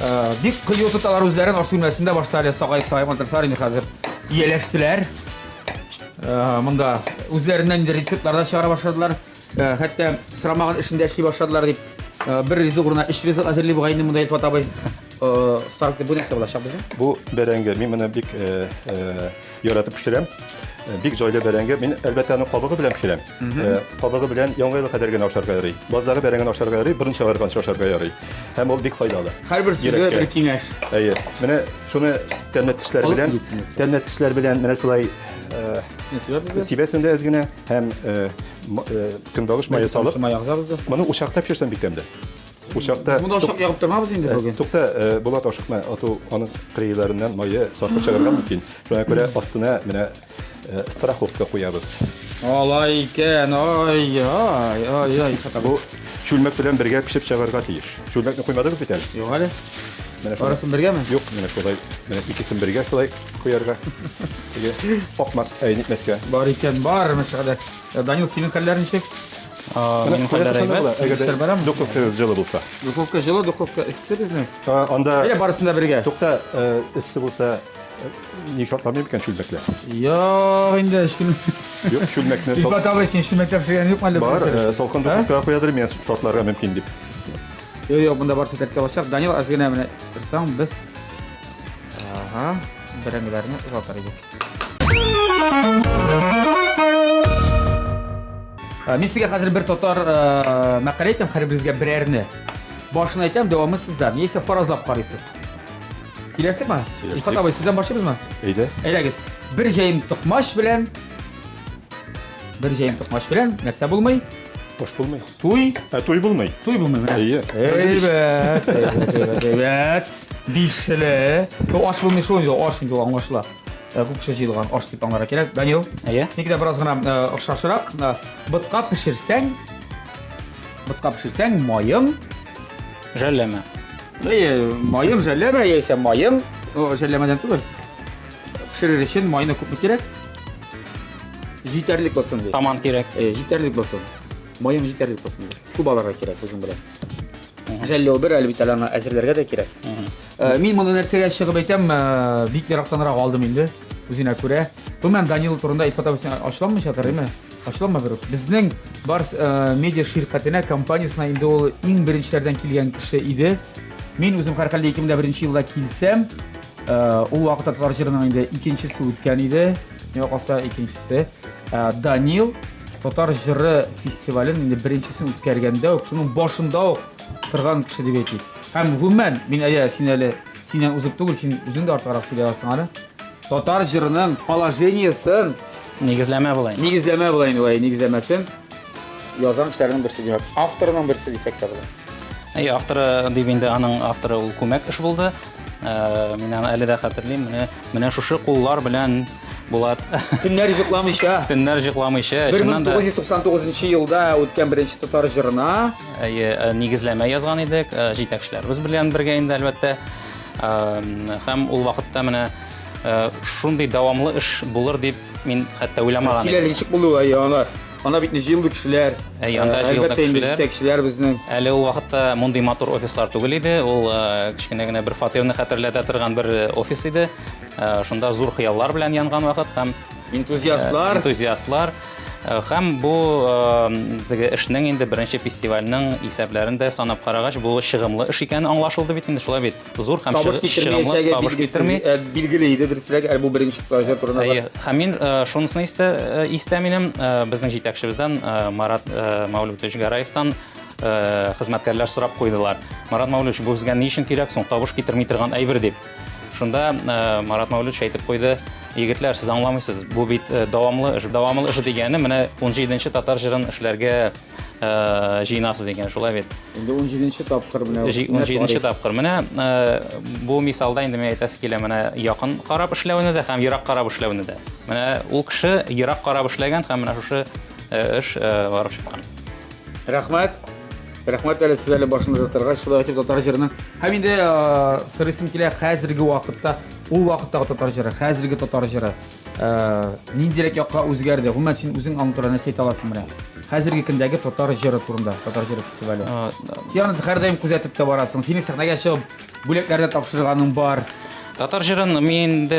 Э, бик кыю тоталар үзләрен аш бүлмәсендә башта әле сагаеп-сагаеп утырсалар, инде хәзер ияләштеләр. Э, монда үзләреннән инде рецептлар да чыгара башладылар. Э, хәтта сорамаган эшен дә эшли башладылар дип. Э, бер ризык урынына өч ризык әзерли бугай инде монда Илфат абый. Э, Старк бу нәрсә булачак безнең? Бу бәрәңге. Мин моны бик яратып пешерәм. Бик җайлы бәрәңге. Мин әлбәттә аны кабыгы белән пешерәм. Кабыгы белән яңа елга кадәр генә ашарга ярый. Баздагы бәрәңгене ашарга ярый, борын чыгарганчы ашарга ярый. Һәм ул бик файдалы. Һәрбер сүзгә бер киңәш. Әйе. Менә шуны тәмләткечләр белән, тәмләткечләр белән менә шулай сибәсең дә әз генә һәм көнбагыш мае салып. Май ягызабыз да. Моны учакта пешерсәң бик тәмле. Учакта. Монда учак ягып тормабыз инде бүген. Тукта, Булат ашыкма, ату аның кырыйларыннан мае саркып чыгарга мөмкин. Шуңа күрә астына менә страховка куябыз. Алай икән, ай, ай, ай, ай. Бу чүлмәк белән бергә пешеп чыгарга тиеш. Чүлмәкне куймадыгыз бит әле? Юк әле. Менә шулай. Барысын бергәме? Юк, менә шулай. Менә икесен бергә шулай куярга. Теге акмас, әй, нитмәскә. Бар икән, бар, мәшәкатьләр. Данил, синең хәлләр ничек? Минем хәлләр әйбәт. Әгәр дә духовкагыз җылы булса. Духовка җылы, духовка эссе безнең. Анда Әйдә барысын да бергә. Тукта, эссе булса, ни шартламый микән чүлмәкләр? Юк инде, чүл... Юк, чүлмәкне Илфат абый, син чүлмәктә пешергән юкмы әле? Бар, салкын духовкага куядыр, мин шартларга мөмкин дип. Юк, юк, монда барысы тәртиптә булачак. Данил, әз генә менә торсаң, без Ага, бәрәңгеләрне озатыр идек. Мин сезгә хәзер бер татар мәкалә әйтәм, һәрберегезгә берәрне. Башын әйтәм, дәвамы сездә. Яисә фаразлап карыйсыз. Килештекме? Илфат абый, сездән башлыйбызмы? Әйдә. Әйдәгез. Бер җәем токмач белән бер җәем токмач белән нәрсә булмый? Аш булмый. Туй. Ә туй булмый. Туй булмый менә. Әйе. Әйбәт, әйбәт, әйбәт, әйбәт. Бишле. Ну, аш булмый шул инде, аш инде ул аңлашыла. Күп кеше җыелган аш дип аңларга кирәк. Данил, Әйе. Синеке дә бераз гына охшашрак. Ботка пешерсәң, ботка пешерсәң, маең Жәлләмә. Әйе, маең жәлләмә, яисә маең, о, жәлләмәдән түгел. Пешерер өчен майны күпме кирәк? Җитәрлек булсын ди. Таман кирәк. Әйе, җитәрлек булсын. Маең җитәрлек булсын ди. Күп алырга кирәк үзең белән. Жәлләү бер, әле бит әле аны әзерләргә дә кирәк. Мин моны нәрсәгә чыгып әйтәм, бик ерактанрак алдым инде, үзенә күрә. Гомумән, Данил турында Илфат абый син ачуланмыйча тор, әйме? Ачуланма берүк. Безнең Барс медиа ширкәтенә, компаниясенә инде ул иң беренчеләрдән килгән кеше иде. Мин үзем һәрхәлдә 2001 елда килсәм, ул вакытта татар җырының инде икенчесе үткән иде. Миңа калса икенчесе. Данил татар җыры фестивален инде беренчесен үткәргәндә үк, шуның башында ук торган кеше дип әйтик. Һәм гомумән, мин әйә, син әле синнән узып түгел, син үзең дә артыграк сөйли аласың әле. Татар җырының положениесен нигезләмә була инде. Нигезләмә була инде, ул нигезләмәсен язган кешеләрнең берсе димәк, авторының берсе дисәк тә була. Әйе, авторы дип инде аның авторы ул күмәк эш булды. Мин аны әле дә хәтерлим. Менә менә шушы куллар белән Булат. Төннәр йокламыйча. Төннәр йокламыйча. 1999 елда үткән беренче татар җырына. Әйе, нигезләмә язган идек, җитәкчеләребез белән бергә инде, әлбәттә. Һәм ул вакытта менә шундый дәвамлы эш булыр дип мин хәтта уйламаган идем. Сөйлә, ничек булды ул, ана? Анда бит җыелды кешеләр. Әй, анда җыелды Әлбәттә инде җитәкчеләр безнең. Әле ул вакытта мондый матур офислар түгел иде. Ул кечкенә генә бер фатирны хәтерләтә торган бер офис иде. Шунда зур хыяллар белән янган вакыт һәм энтузиастлар. Энтузиастлар. Һәм бу теге эшнең инде беренче фестивальнең исәпләрен дә санап карагач, бу чыгымлы эш икәне аңлашылды бит инде, шулай бит. Зур һәм Табыш чыгымлы табыш китерми. Билгеле иде, дөресрәге, әле бу беренче таҗа турында. Әйе, һәм мин шунысын истә истә минем безнең җитәкчебездән Марат Мәүлүтович Гараевтан хезмәткәрләр сорап куйдылар. Марат Мәүлүтович, бу безгә ни өчен кирәк соң, табыш китерми торган әйбер дип. Шунда Марат Мәүлүтович әйтеп куйды, егетләр, сез аңламыйсыз, бу бит дәвамлы эш. Дәвамлы эш дигәне менә 17 татар җырын эшләргә җыенасыз икән, шулай бит. Инде 17 тапкыр менә. 17 тапкыр. Менә бу мисалда инде мин әйтәсе килә, менә якын карап эшләүне дә һәм ерак карап эшләүне дә. Менә ул кеше ерак карап эшләгән һәм менә шушы эш барып чыккан. Рәхмәт. Рәхмәт әле сез әле башында торгач, шулай итеп татар җырының. Һәм инде сорыйсым килә, хәзерге вакытта, ул вакыттагы татар җыры, хәзерге татар җыры ниндирәк якка үзгәрде? Гомумән, син үзең аның турында нәрсә әйтә аласың менә? Хәзерге көндәге татар җыры турында, татар җыры фестивале. Син аны һәрдаим күзәтеп тә барасың. Синең сәхнәгә чыгып бүләкләр дә тапшырганың бар. Татар җырын мин инде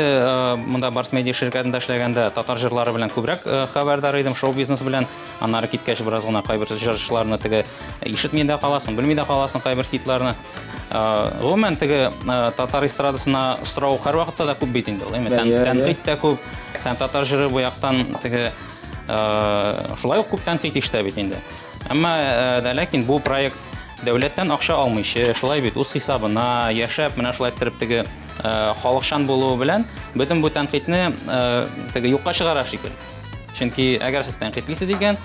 монда Барс Медиа ширкәтендә эшләгәндә татар җырлары белән күбрәк хәбәрдар идем, шоу-бизнес белән. Аннары киткәч бераз гына кайбер җырчыларны теге ишетми дә каласың, белми дә каласың кайбер хитларны. Гомумән, теге татар эстрадасына сорау һәрвакытта да күп бит инде ул, әйме? Тәнкыйть тә күп, һәм татар җыры бу яктан теге шулай ук күп тәнкыйть ишетә бит инде. Әмма дә ләкин бу проект дәүләттән акча алмыйча, шулай бит, үз хисабына яшәп, менә шулай иттереп теге халыкчан булуы белән бөтен бу тәнкыйтьне теге юкка чыгара шикелле. Чөнки әгәр сез тәнкыйтьлисез икән,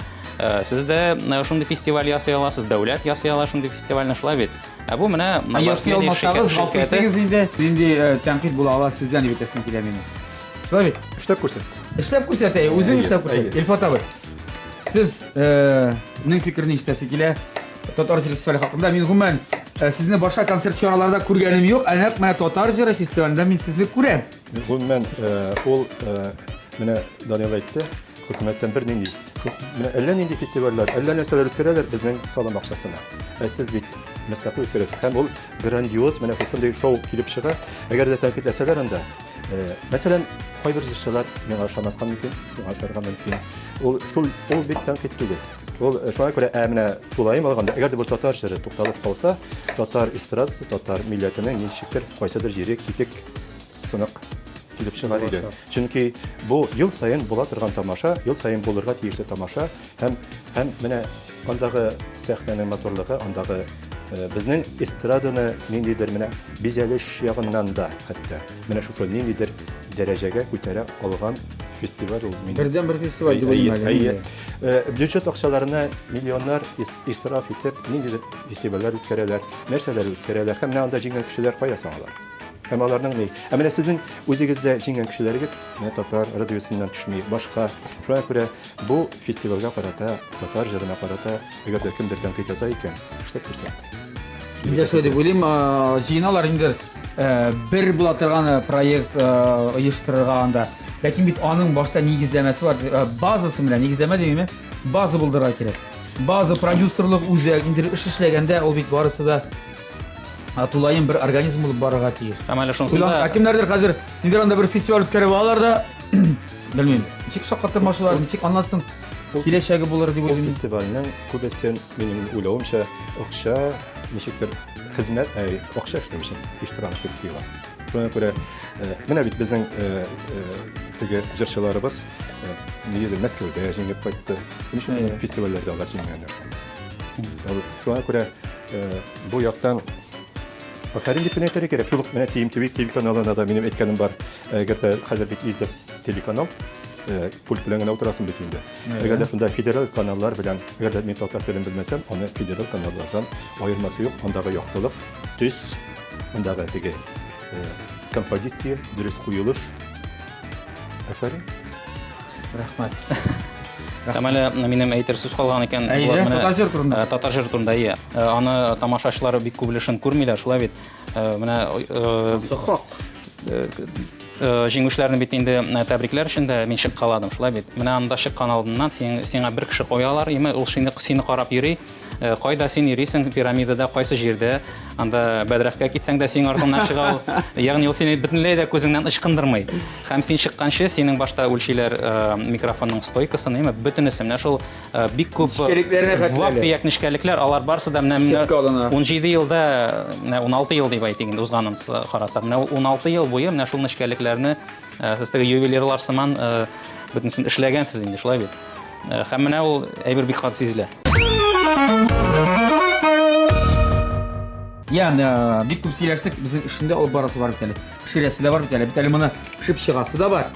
сез дә шундый фестиваль ясый аласыз, дәүләт ясый ала шундый фестивальне, шулай бит. Ә бу менә ясый алмасагыз, гафу итегез инде, нинди тәнкыйть була ала сездән дип әйтәсем килә минем. Шулай бит? Эшләп күрсәт. Эшләп күрсәт, әй, үзең эшләп күрсәт. Илфат абый, сез нең фикерен ишетәсе килә. Татар җыры фестивале хакында мин гомумән сезне башка концерт чараларда күргәнем юк, ә нәкъ менә татар җыры фестивалендә мин сезне күрәм. Гомумән, ул менә Данил әйтте, хөкүмәттән бернинди. Менә әллә нинди фестивальләр, әллә нәрсәләр үткәрәләр безнең салым акчасына. Ә сез бит мәсләхәт үткәрәсез. Һәм ул грандиоз, менә шушындый шоу килеп чыга. Әгәр дә тәнкыйтьләсәләр анда, э, мәсәлән, кайбер җырчылар миңа ошамаска мөмкин, сиңа ошарга мөмкин. Ул шул ул бит тәнкыйть түгел. Ул э, шуңа күрә, ә менә тулаем алганда, әгәр дә бу татар җыры тукталып калса, татар эстрадасы, татар милләтенең ничектер кайсыдыр җире китек сынык килеп чыгар иде. Чөнки бу ел саен була торган тамаша, ел саен булырга тиешле тамаша һәм һәм менә андагы сәхнәнең матурлыгы, андагы э, безнең эстраданы ниндидер менә бизәлеш ягыннан да хәтта менә шушы ниндидер дәрәҗәгә күтәрә алган фестиваль ул. Бердән бер фестиваль дип уйлыйм әле. Э, бюджет акчаларына миллионнар исраф итеп ниндидер фестивальләр үткәрәләр, нәрсәләр үткәрәләр һәм менә анда җиңгән кешеләр кая соң алар? Һәм аларның ни? Ә менә сезнең үзегездә җиңгән кешеләрегез менә татар радиосыннан төшми, башка. Шуңа күрә бу фестивальгә карата, татар җырына карата, әгәр дә кемдер тәнкыйть яза икән, эшләп күрсәт. Мин дә шулай дип уйлыйм, җыеналар инде бер була торган проект оештырырга анда. Ләкин бит аның башта нигезләмәсе бар, базасы менә нигезләмә димиме? База булдырырга кирәк. База продюсерлык үзәк, инде эш эшләгәндә ул бит барысы да тулаем бер организм булып барырга тиеш. Һәм әле шунысы да... Ә кемнәрдер хәзер нидер анда бер фестиваль үткәреп алалар да, белмим, ничек шаккатырмашылар, ничек аннан киләчәге булыр дип уйлыйм. Фестивальнең күбесен, минем уйлавымча, акча ничектер хезмәт, әй, акча эшләү өчен оештыралар дип тоела. Шуңа күрә менә бит безнең теге җырчыларыбыз нигездә Мәскәүдә җиңеп кайтты. Ничек безнең фестивальләрдә алар җиңгәннәр соң? Шуңа күрә Бу яктан афәрин дип кенә әйтергә кирәк. Шул ук менә TMTV телеканалына да минем әйткәнем бар. Әгәр дә хәзер бик издәп телеканал, пульт белән генә утырасың бит инде. Әгәр дә шунда федераль каналлар белән, әгәр дә мин татар телен белмәсәм, аны федераль каналлардан аермасы юк. Андагы яктылык, төс, андагы теге композиция, дөрес куелыш. Афәрин. Рәхмәт. Һәм әле минем әйтер сүз калган икән. Әйе, татар җыр турында. Э, татар җыр турында, әйе. Э, аны тамашачылар бик күп өлешен күрмиләр, шулай бит. Э, менә Хак. Җиңүчеләрне бит инде тәбрикләр өчен дә мин чыккаладым, шулай бит. Менә анда чыккан алдыннан сиңа бер кеше куялар, име ул сине сине карап йөри. Э, кайда син йөрисең пирамидада, кайсы җирдә, анда бәдрәфкә китсәң дә синең артыңнан чыга ул. Ягъни ул сине бөтенләй дә күзеңнән ычкындырмый. Һәм син чыкканчы синең башта үлчиләр э, микрофонның стойкасын, әйме, бөтенесе менә шул э, бик күп вак-төяк нечкәлекләр, алар барысы да менә 17 елда, менә 16 ел дип әйтик инде узганын карасак, менә 16 ел буе менә шул нечкәлекләрне сез теге ювелирлар сыман бөтенесен эшләгәнсез инде, шулай бит? Һәм менә ул әйбер бик каты сизелә. Ягъни, бик күп сөйләштек, безнең эшендә алып барасы бар бит әле. Пешерәсе дә бар бит әле. Бит әле моны пешеп чыгасы да бар.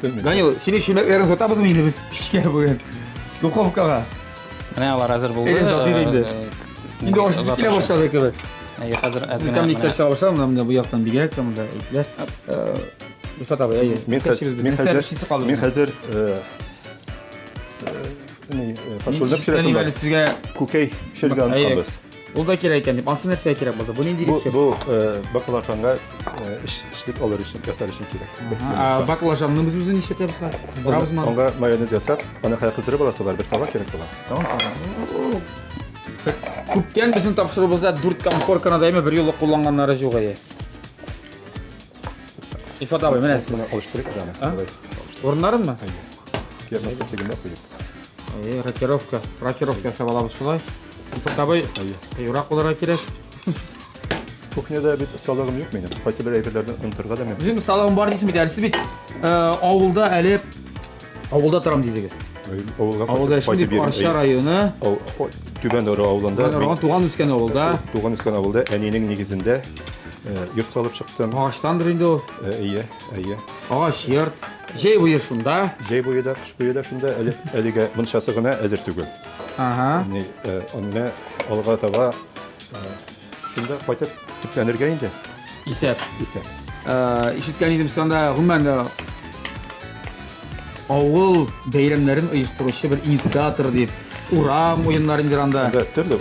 Данил, синең чүлмәкләрен сатабызмы инде без пешкә бүген? Духовкага. Менә алар әзер булды. Әйдә, сатыйк инде. Инде ашыйсы килә башлады кебек. Әйе, хәзер әз генә. Там исләр чыга башлады, менә бу яктан бигрәк тә монда әйтелә. Рифат абый, әйе. Мин хәзер мин хәзер фасольне пешерәсем бар. Сезгә күкәй пешергән онытканбыз. Ул да кирәк икән дип. Ансы нәрсәгә кирәк булды? Бу нинди рецепт? Бу баклажанга эчлек алыр өчен, ясар өчен кирәк. Баклажанны без үзе нишләтәбез? Кыздырабызмы? Аңа майонез ясап, аны хәзер кыздырып аласы бар, бер таба кирәк була. Тамам, тамам. Күптән безнең тапшыруыбызда дүрт комфорканы даими бер юлы кулланганнары юк әйе. Ифат абый, менә сез. Менә алыштырыйк аны. Урыннарынмы? Киярмәсә тегендә куеп. Әйе, рокировка. Рокировка ясап алабыз шулай. Ифат абый, кыюрак булырга кирәк. Кухняда бит осталыгым юк минем. Кайсы бер әйберләрне онытырга да мөмкин. Үзем осталыгым бар дисең бит, әле сез бит э, авылда әле авылда торам дидегез. Авылга Авылда кайтып яшим дип Арча районы. Түбән Оры авылында. Түбән Оры туган үскән авылда. Туган үскән авылда әнинең нигезендә э, йорт салып чыктым. Агачтандыр инде ул. Э, әйе, әйе. Агач йорт. Җәй буе шунда. Җәй буе да, кыш буе да шунда. Әле әлегә мунчасы гына әзер түгел. Ага. Ни, э, менә алга таба шунда кайтып төпләнергә инде. Исәп. Исәп. Ишеткән идем, сез анда гомумән дә авыл бәйрәмнәрен оештыручы бер инициатор дип, урам уеннарын инде анда. Анда төрле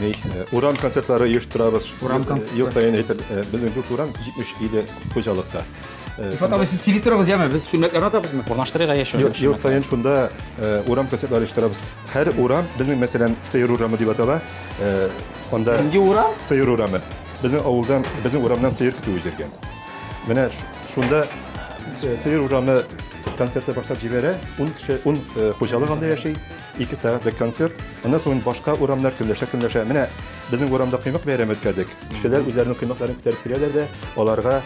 ни, урам концертлары оештырабыз. Урам концертлары. Ел саен әйтер, безнең дүрт урам 70 өйле хуҗалыкта. Ифат абый, сез сөйли торыгыз, яме, без чүлмәкләрне атабызмы? Урнаштырыйк әйе чүлмәк. Ел саен шунда урам концертлары оештырабыз. Һәр урам, безнең мәсәлән, Сыер урамы дип атала. Анда Нинди урам? Сыер урамы. Безнең авылдан, безнең урамнан сыер көтүе җөргән. Менә шунда Сыер урамы концерты башлап җибәрә. 10 кеше, 10 хуҗалык анда яши. 2 сәгатьлек концерт. Аннан соң башка урамнар көнләшә-көнләшә. Менә безнең урамда коймак бәйрәме үткәрдек. Кешеләр үзләренең коймакларын күтәреп киләләр дә, аларга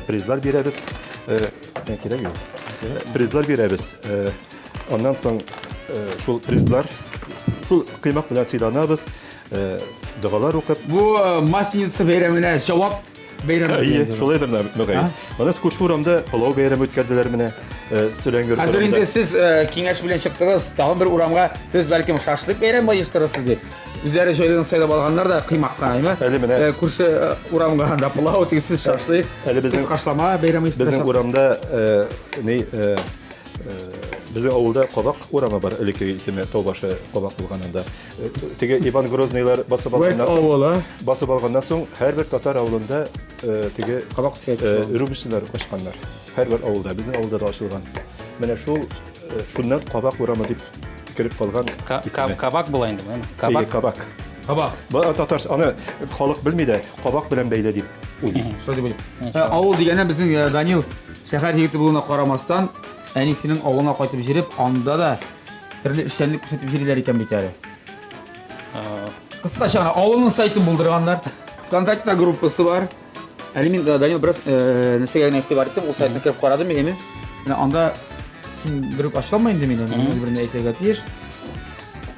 призлар бирәбез. Кирәк юк. Призлар бирәбез. Аннан соң шул призлар, шул коймак белән сыйланабыз, догалар укып. Бу Масленица бәйрәменә җавап бәйрәме. Әйе, шулайдыр да, мөгаен. Аннан күрше урамда пылау бәйрәме үткәрделәр менә. Сөләңгер. Хәзер инде сез киңәш белән чыктыгыз, тагын бер урамга сез бәлкем шашлык бәйрәме оештырырсыз дип. Үзләре җайлыгын сайлап алганнар да коймакка, әйме? Әле менә күрше урамга анда пылау, тегесе шашлык. Әле безнең хашлама бәйрәме оештырасыз. Безнең урамда ни безнең авылда Кабак урамы бар, элеккеге исеме Таубашы Кабак булган анда. Теге Иван Грозныйлар басып алганнан соң, авыл, а? Басып алганнан соң һәрбер татар авылында теге Кабак рюмочныйлар ачканнар. Һәрбер авылда, безнең авылда да ачылган. Менә шул шуннан Кабак урамы дип кереп калган исеме. Кабак була инде, әйме? Кабак. Кабак. Кабак. Бу татар аны халык белми дә, кабак белән бәйле дип уйлый. Шулай дип уйлый. Авыл дигәннән безнең Данил шәһәр егете булуына карамастан, әнисенең авылына кайтып җөреп, анда да төрле эшчәнлек күрсәтеп йөриләр икән бит әле. Кыскача гына авылның сайтын булдырганнар. ВКонтакте группасы бар. Әле мин Данил бераз нәрсәгә генә игътибар иттем, ул сайтны кереп карадым мин, әйме. Менә анда син берүк ачылма инде мине, мин берне әйтергә тиеш.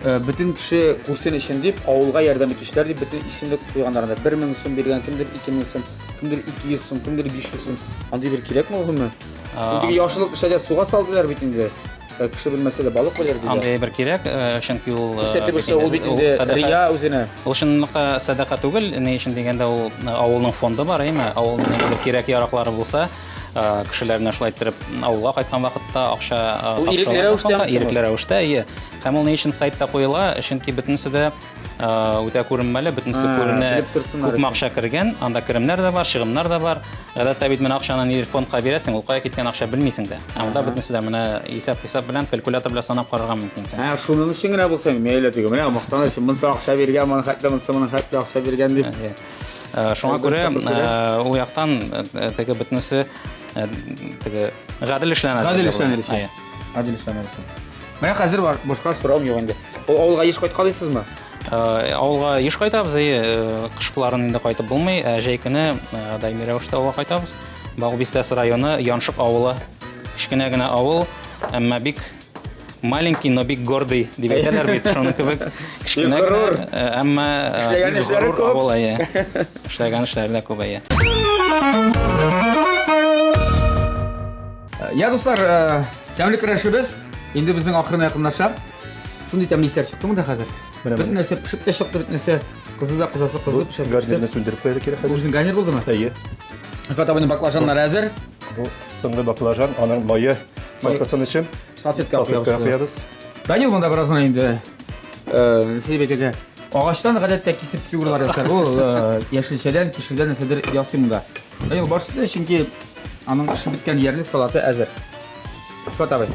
Бөтен кеше күрсен өчен дип, авылга ярдәм итүчеләр дип бөтен исемлек куйганнар анда. 1000 сум биргән кемдер 2000 сум, кемдер 200 сум, кемдер 500 сум. Андый бер кирәкме ул гомумән? Теге яхшылык эшләде, суга салдылар бит инде. Кеше белмәсә дә балык белер диде. Андый бер кирәк, чөнки ул Күрсәтеп эшләү ул бит инде рия үзенә. Ул чынлыкта сәдака түгел, ни өчен дигәндә ул авылның фонды бар, әйме? Авылның ниндидер кирәк-яраклары булса, кешеләр менә шулай иттереп авылга кайткан вакытта акча Ул ирекле рәвештә, ирекле рәвештә, әйе. Һәм ул ни өчен сайтта куела? Чөнки бөтенесе дә үтә күренмәле, бөтенесе күренә. Күпме акча кергән, анда керемнәр дә бар, чыгымнар да бар. Гадәттә бит менә акчаны нидер фондка бирәсең, ул кая киткән акча белмисең дә. Ә монда бөтенесе дә менә исәп-хисап белән, калькулятор белән санап карарга мөмкинсең. Ә, шуның өчен генә булса, мәйле теге, менә мактаныр өчен монысы акча биргән, моның хәтле, монысы моның хәтле акча биргән дип. Шуңа күрә ул яктан теге бөтенесе теге гадел эшләнә. Гадел эшләнер өчен. Гадел эшләнер өчен. Менә хәзер бар, башка сорауым юк инде. Ул авылга еш кайткалыйсызмы? Авылга еш кайтабыз, әйе, кышкыларын инде кайтып булмый, ә җәй көне даими рәвештә авылга кайтабыз. Бал бистәсе районы, Яншык авылы. Кечкенә генә авыл, әмма бик маленький, но бик гордый дип әйтәләр бит, шуның кебек. Кечкенә генә, әмма эшләгән эшләре күп. Авыл, әйе. Эшләгән эшләре дә күп, әйе. Я, дуслар, тәмле көрәшебез инде безнең ахырына якынлаша. Шундый тәмле исләр чыкты монда хәзер. Бөтен нәрсә пешеп тә чыкты, бөтен нәрсә кызды да кызасы кызды, пешәсе пеште. Гарнирны сүндереп куярга кирәк хәзер. Үзең гарнир булдымы? Әйе. Рифат абыйның баклажаннары әзер. Бу соңгы баклажан, аның мае сакласын өчен салфетка куябыз. Данил монда бераз гына инде нәрсә дип әйтергә, агачтан гадәттә кисеп фигуралар ясар. Ул яшелчәдән, кишердән нәрсәдер ясый монда. Данил баш өстенә, чөнки аның эше беткән диярлек, салаты әзер. Рифат абый,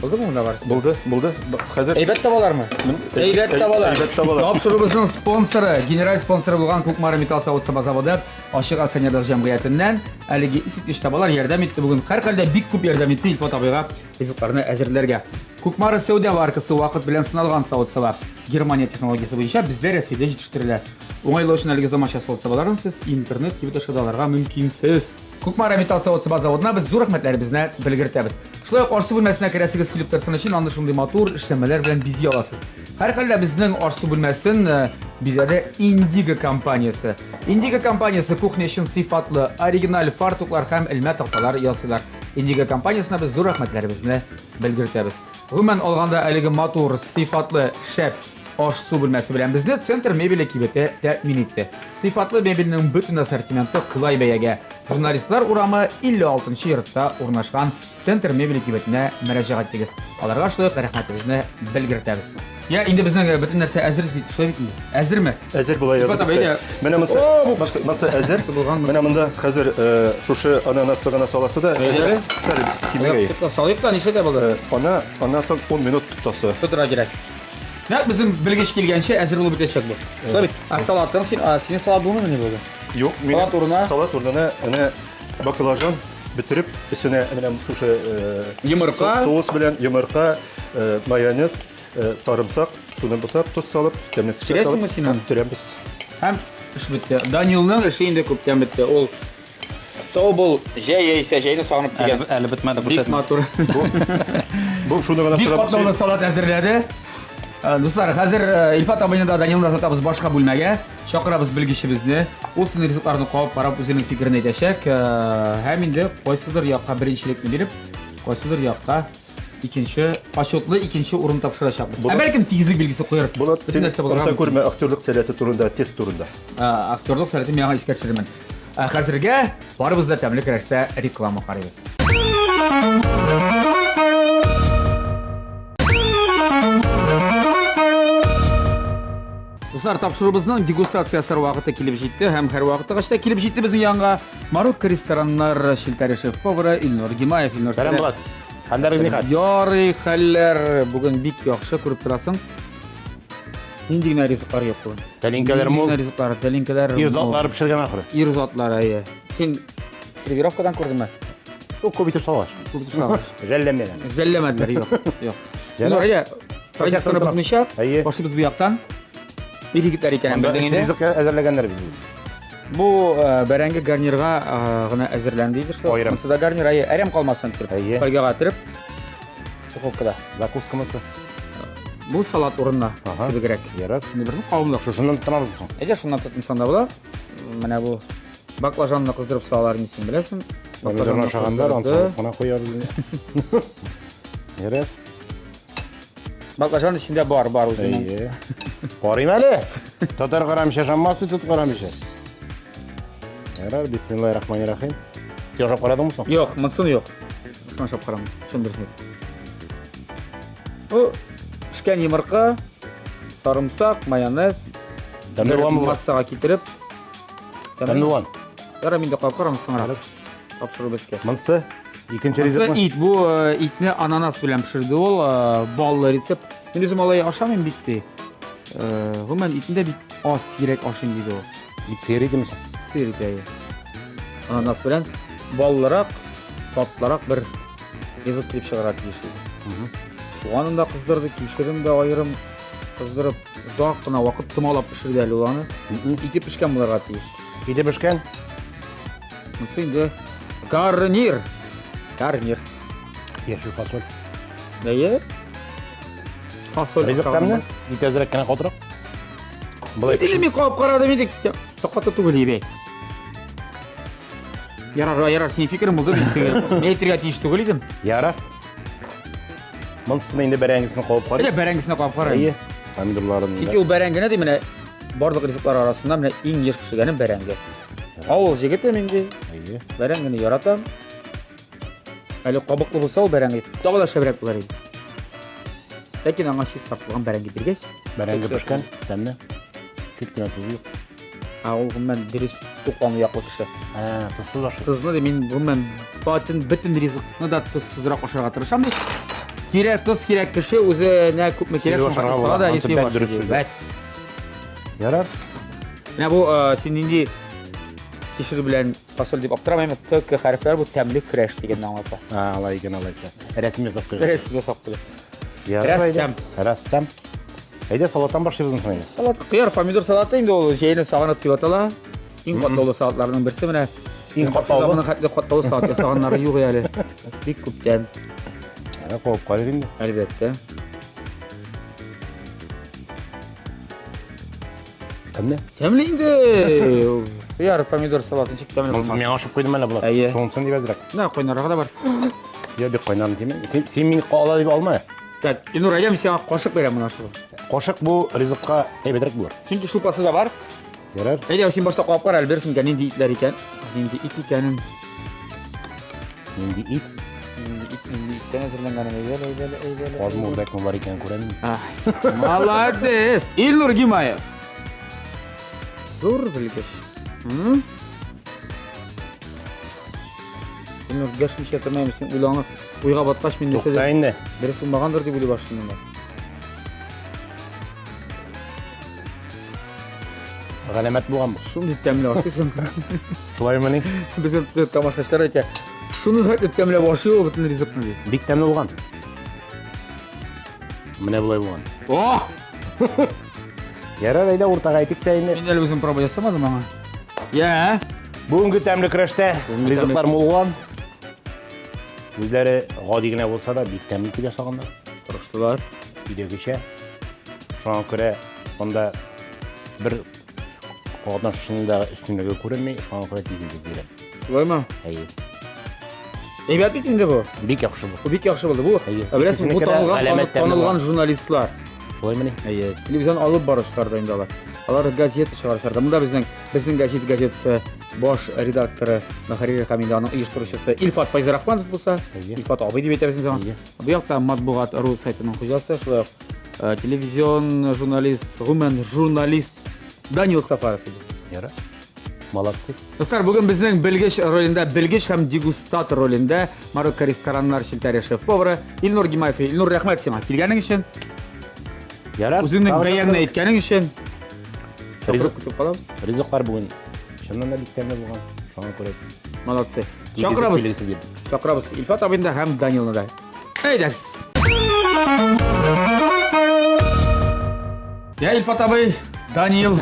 булдымы монда барысы? Булды, булды. Хәзер Әйбәт табалармы? Әйбәт табалар. Әйбәт табалар. Тапшыруыбызның спонсоры, генераль спонсоры булган Кукмара металл савыт-саба заводы ачык акционерлык җәмгыятеннән әлеге искиткеч табалар ярдәм итте бүген. Һәрхәлдә бик күп ярдәм итте Илфат абыйга ризыкларны әзерләргә. Кукмара сәүдә маркасы вакыт белән сыналган савыт-саба. Германия технологиясе буенча бездә Рәсәйдә җитештерелә. Уңайлы өчен әлеге заманча савыт-сабаларын сез интернет кибет аша да алырга мөмкинсез. Кукмара металл савыт-саба заводына без зур рәхмәтләребезне белгертәбез. Шулай ук аш-су бүлмәсенә керәсегез килеп торсын өчен аны шундый матур эшләнмәләр белән бизи аласыз. Һәрхәлдә безнең аш-су бүлмәсен э, бизәде Indigo компаниясе. Indigo компаниясе кухня өчен сыйфатлы, оригиналь фартуклар һәм элмә такталар ясыйлар. Indigo компаниясенә без зур рәхмәтләребезне белгертәбез. Гомумән алганда әлеге матур, сыйфатлы, шәп аш-су бүлмәсе белән безне Центр мебели кибете тәэмин итте. Сыйфатлы мебельнең бөтен ассортименты кулай бәягә. Журналистлар урамы 56 нчы йортта урнашкан Центр мебели кибетенә мөрәҗәгать итегез. Аларга шулай ук рәхмәтебезне белгертәбез. Я, инде безнең э, бөтен нәрсә әзер бит, шулай бит инде. Әзерме? Әзер була язып. Типа, әйдә. Менә монысы, О, бу- монысы, монысы әзер. Булганмы? Менә монда хәзер э, шушы ананаслы гына саласы да. Әйдә. Кысар кимегә. Салыйк та нишләтә булды? Ана, аннан соң 10 минут тотасы. Тотырга кирәк. Нәкъ безнең белгеч килгәнче әзер булып бетәчәк бу. Шулай бит. Ә салатың син, а, синең салат булмыймыни бүген? Юк, мин Салат урынына? Салат урынына әнә баклажан бетереп, өстенә менә шушы э, Йомырка. соус белән йомырка, э, майонез, э, сарымсак, шуны бутап, тоз салып, тәмле Төрәсеңме син аны? Төрәбез. Һәм эш бетте. Данилның эше инде күптән бетте. Ул сау бул, җәй яисә җәйне сагынып Әле, дигән. әле бетмәде Бик күрсәтмә. матур. Бу шуны гына Бик сорап- катлаулы салат әзерләде. Э, Дуслар, хәзер э, Илфат абыйны да Данилны да озатабыз башка бүлмәгә. Чакырабыз белгечебезне. Ул сезнең ризыкларны кабып карап үзенең фикерен әйтәчәк. Э, Һәм инде кайсыдыр якка беренчелекне биреп, кайсыдыр якка икенче почетлы икенче урын тапшырачакбыз. Ә Булат- бәлкем тигезлек билгесе куяр. Булат, Бөтен син нәрсә булырга оныта мөмкин. күрмә актерлык сәләте турында, тест турында. Ә, актерлык сәләтен миңа искә төшерермен. Ә хәзергә барыбыз да тәмле көрәштә реклама карыйбыз. Дуслар, тапшыруыбызның дегустация ясар вакыты килеп җитте һәм һәр вакыттагыча килеп җитте безнең янга Марокко рестораннар челтәре шеф-повары Илнур Гимаев. Илнур, Сәлам, Булат. Хәлләрегез нихәл? Ярый хәлләр бүген бик яхшы күреп торасың. Нинди генә ризыклар юк бүген. Тәлинкәләр Нинди мул. генә ризыклар, тәлинкәләр. Ир мул. затлары пешергән ахыры. Ир затлары, әйе. Син сервировкадан күрдеңме? Ул күп итеп салгач. Күп итеп салгач. Жәлләмәгән. Жәлләмәделәр, юк. Юк. Жәллә. Илнур, әйдә, традицияне тора. бозмыйча, Әйе. башлыйбыз бу яктан. Ир егетләр икәнен Анда белдең өч инде. ризык әзерләгәннәр бит. Бу э, бәрәңге гарнирга э, гына әзерләнде иде шул. Аерым. Монысы да гарнир, әйе, әрәм калмасын дип. Әйе. Фольгага төреп, духовкада. Закуска монысы. Бу салат урынына Ага. кебегрәк. Ярар. Инде берне кавымлык. Шушыннан тотынабыз соң. Әйдә шуннан тотынсаң да була. Менә бу баклажанны кыздырып салалар инде син беләсең. Помидорны ашагандар, аны кыздырды. салып кына куярбыз. Ярар. Баклажан эчендә бар, бар үзенең. Әйе. Карыйм әле. Татар карамыйча ашанмас ди, тот карамыйча. Ярар, бисмиллаһир рахманир рахим. Син ашап карадыңмы соң? Юк, монысын юк. Монысын ашап карамыйм. Чын дөресен әйтим. Бу пешкән йомырка, сарымсак, майонез, Тәмле бер буламы бу? массага китереп. Тәмле булган. Ярар, мин дә кабып карармын соңрак. Тапшыру беткәч. Монысы икенче Монысы ризыкмы? ит. Бу э, итне ананас белән пешерде ул, э, баллы рецепт. Мин үзем алай ашамыйм бит ди. Э, Гомумән итне дә бик аз сирәк ашыйм диде ул. Ит сыер итеме соң? Сыер ите әйе. Ананас белән баллырак, татлырак бер ризык килеп чыгарга тиеш иде. Суганын да кыздырды, кишерен дә аерым кыздырып, озак кына вакыт томалап пешерде әле ул аны. Ите пешкән булырга тиеш. Ите пешкән? Монысы инде гарнир. Гарнир. Яшел фасоль. Әйе. Фасоль. Ризык тәмле? Ит әзрәк кенә катырак. Болай Инде мин кабып карадым инде. Каты түгел ибе. Ярар, ярар, синең фикерең булды бит. Мин әйтергә тиеш түгел идем. Ярар. Монысын инде бәрәңгесен кабып Әйдә карыйк. бәрәңгесенә кабып карыйм. Әйе. Помидорларын. Чөнки ул бәрәңгене ди менә барлык ризыклар арасында менә иң еш пешергәнем бәрәңге. Авыл җегете мин ди. Әйе. Бәрәңгене яратам. Әле кабыклы булса ул бәрәңге тагы да шәбрәк булыр иде. Ләкин аңа чистартылган бәрәңге биргәч, Бәрәңге пешкән, тәмле. Чүт кенә тозы юк. ә ул гомумән дөрес туклану яклы кеше. Ә, тозсыз ашый. Тозны ди мин гомумән бөтен бөтен ризыкны да тозсызрак ашарга тырышам ди. Кирәк тоз кирәк кеше үзенә күпме кирәк Сирәк шуңа ашарга сала да була. ясый Ансы бәк башлый дөрес ди. сүз. Бәт. Ярар. Менә бу э, син нинди кишер белән фасоль дип аптырамыйм, Т, К хәрефләре бу тәмле көрәш дигәнне аңлата. А, алай икән алайса. Рәсем ясап куйган. Рәсем ясап куйган. Ярар, әйдә. Рәссам. Рәссам. Әйдә салаттан башлыйбыз инде. Салат, кыяр, помидор салаты инде ул җәйне сагынып дип атала. Иң катлаулы салатларның берсе менә. Иң катлаулы? Моның хәтле катлаулы салат ясаганнары юк әле. Бик күптән, Әнә кабып карыйк инде. әлбәттә. Тәмле. Тәмле инде. Кыяр, помидор салаты ничек тәмле Монысын булмас. миңа ашып куйдым әле болар. Әйе. Суынсын дип әзрәк. Менә кайнаррагы да бар. Я бик кайнарын тимә. Син, син мине ала дип алма. Так, Илнур, әйдә мин сиңа кашык бирәм менә шул. Кашык бу ризыкка әйбәтрәк булыр. Чөнки шулпасы да бар. Ярар. Әйдә, син башта кабып кара, әле бирсең икән, нинди итләр икән. Нинди ит икәнен. Нинди ит? Ит инде иттән әзерләнгән әйдәле, әйдәле, әйдәле. Казмы үрдәкме бар икән күрәм. Молодец! Илнур Гимаев. Зур белгеч. Илнур, дәшмичә тормыйм, син уйланып, уйга баткач мин нәрсә. Тукта инде. Дөрес булмагандыр дип уйлый башлыйм инде. Галәмәт булган бу. Шундый тәмле ашыйсың. Шулаймыни? Безнең тамашачылар әйтә, шуны хәтле тәмләп ашый ул бөтен ризыкны ди. Бик тәмле булган. Менә болай булган. О! Ярар, әйдә уртага әйтик тә инде. Мин әле үзем проба ясамадым аңа. Я. Бүгенге тәмле көрәштә ризыклар мул булган. Үзләре гади генә булса да, бик тәмле итеп ясаганнар. Тырыштылар. Өйдәгечә. Шуңа күрә монда бер катнашучының да өстенлеге күренми, шуңа күрә тигезлек бирәм. Шулаймы? Әйе. Әйбәт бит инде бу. Бик яхшы бу. Бу бик яхшы булды. Бу, Әйе. беләсең, бу Икесенеке дә танылган, галәмәт тәмле танылган була. журналистлар. Шулаймыни? Әйе, телевизион алып баручылар да инде алар. Алар газета чыгаручылар да. Монда безнең безнең гәҗит газетасы баш редакторы, мөхәррире һәм инде аның оештыручысы Илфат Файзрахманов булса, Әйе. Илфат абый дип әйтәбез инде аңа. Әйе. Бу якта матбугат ру сайтының хуҗасы, шулай ук э, телевизион журналист, гомумән журналист Данил Сафаров. Ярар. Молодцы. Дуслар, бүген безнең белгеч ролендә, белгеч һәм дегустатор ролендә Марокко рестораннар челтәре шеф-повары Илнур Гимаев. Илнур, рәхмәт сиңа килгәнең өчен, Ярар. үзеңнең Тагын бәяңне әйткәнең өчен. Ризык- Чакырып көтеп калабыз. Ризыклар бүген чыннан да бик тәмле булган. Шуңа күрә Молодцы. тигезлек Чакырабыз. билгесе бирдем. Чакырабыз Илфат абыйны да һәм Данилны да. Әйдәгез. Я, Илфат абый, Данил.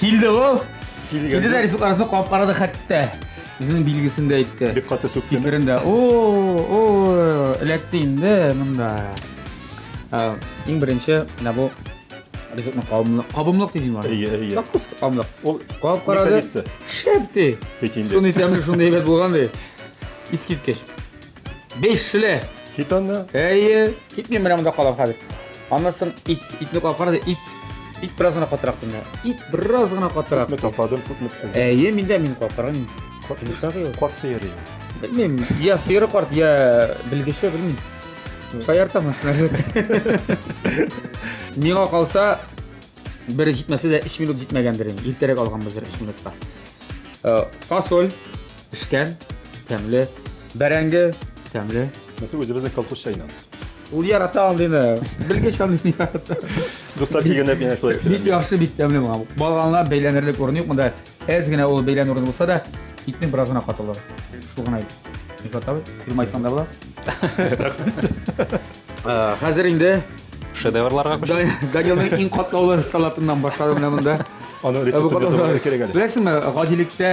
Килде ул. Килде дә ризыкларыбызны кабып карады хәтта. Үзенең билгесен дә әйтте. Бик каты сүкте. Фикерен дә. О, о, эләкте инде монда. Ә, Иң беренче менә бу ризыкны кабымлык, кабымлык дидем аны. Әйе, әйе. Закуска кабымлык. Ул Кабып карады. не годится. Шәп ди. Бит инде. Шундый тәмле, шундый әйбәт булган ди. Искиткеч. Бишле. Кит анда. Әйе, китмим менә монда калам хәзер. Аннан соң ит, итне кабып карады, ит. Ит бераз гына катырак инде. Ит бераз гына катырак. Күпме тападым, күпме пешердем. Әйе, мин дә мин кабып караган. Йомшак ул. Карт сыер иде. Белмим, я сыеры карт, я белгече, белмим. Шаяртам әлбәттә. Миңа калса, бер җитмәсә дә 3 минут җитмәгәндер инде. Иртәрәк алганбыздыр 3 минутка. Э, Фасоль пешкән, тәмле. Бәрәңге тәмле. Нәрсә үзебезнең колхоз чәеннән. Ул ярата андыйны. Белгеч андыйны ярата. Дуслар килгәндә мин шулай Бик пешерәм. яхшы, бик тәмле моңа. Балганлар бәйләнерлек урын юк монда. Әз генә ул бәйләнү урыны булса да, итнең бераз гына катылыгы. Шул гына ит. Илфат абый, елмайсаң да була. Э, Хәзер инде Шедеврларга күчеп. Данилның иң катлаулы салатыннан башлады менә монда. Аны Э, бу рецептын катлаулы язарга кирәк әле. Беләсеңме, гадилектә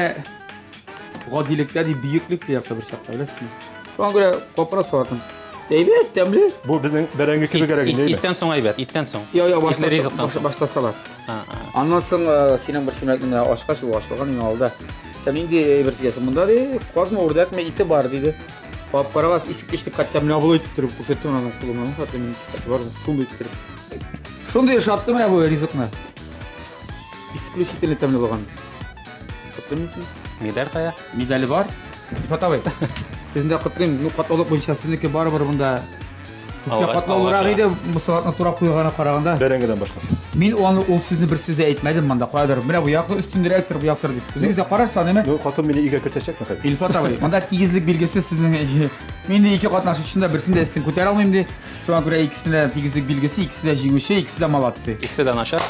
гадилектә ди бөеклек ди якта бер чакта, беләсеңме? Шуңа күрә капра салатын. Әйбәт, тәмле. Бу безнең бәрәңге кебегрәк инде, әйме? Иттән соң әйбәт, иттән соң. Я, я, Итле башта, ризыктан башта, соң. башта салат. А, а. Аннан соң э, синең бер чүлмәкне менә ачкач, ул ачылган иң алда. Там нинди әйбер сизәсең? Монда ди, казмы, үрдәкме, ите бар диде. Кабып карагач, искиткеч дип хәтта менә болай иттереп күрсәтте менә аның кулымнан, хәтта мин бар шундый иттереп. Шундый ошатты менә бу ризыкны. Исключительно тәмле булган. Котлыйм син. Медаль кая? Медале бар. Илфат абый, сезне дә котлыйм. Ну, катлаулык буенча сезнеке барыбер монда күпкә Алга- катлаулырак алга иде, бу салатны турап куйгана караганда. Бәрәңгедән башкасы. Мин аны ул сүзне бер сүз дә әйтмәдем монда каядыр. Менә бу якы өстенрәктер, бу яктыр дип. Үзегез дә карарсыз, әйме? Ну, хатын мине өйгә кертәчәкме хәзер? Илфат абый, монда тигезлек билгесе сезнең. Мин дә ике катнашучыны да берсен дә өстен күтәрә алмыйм ди. Шуңа күрә икесенә дә тигезлек билгесе, икесе дә җиңүче, икесе дә молодцы. Икесе дә начар.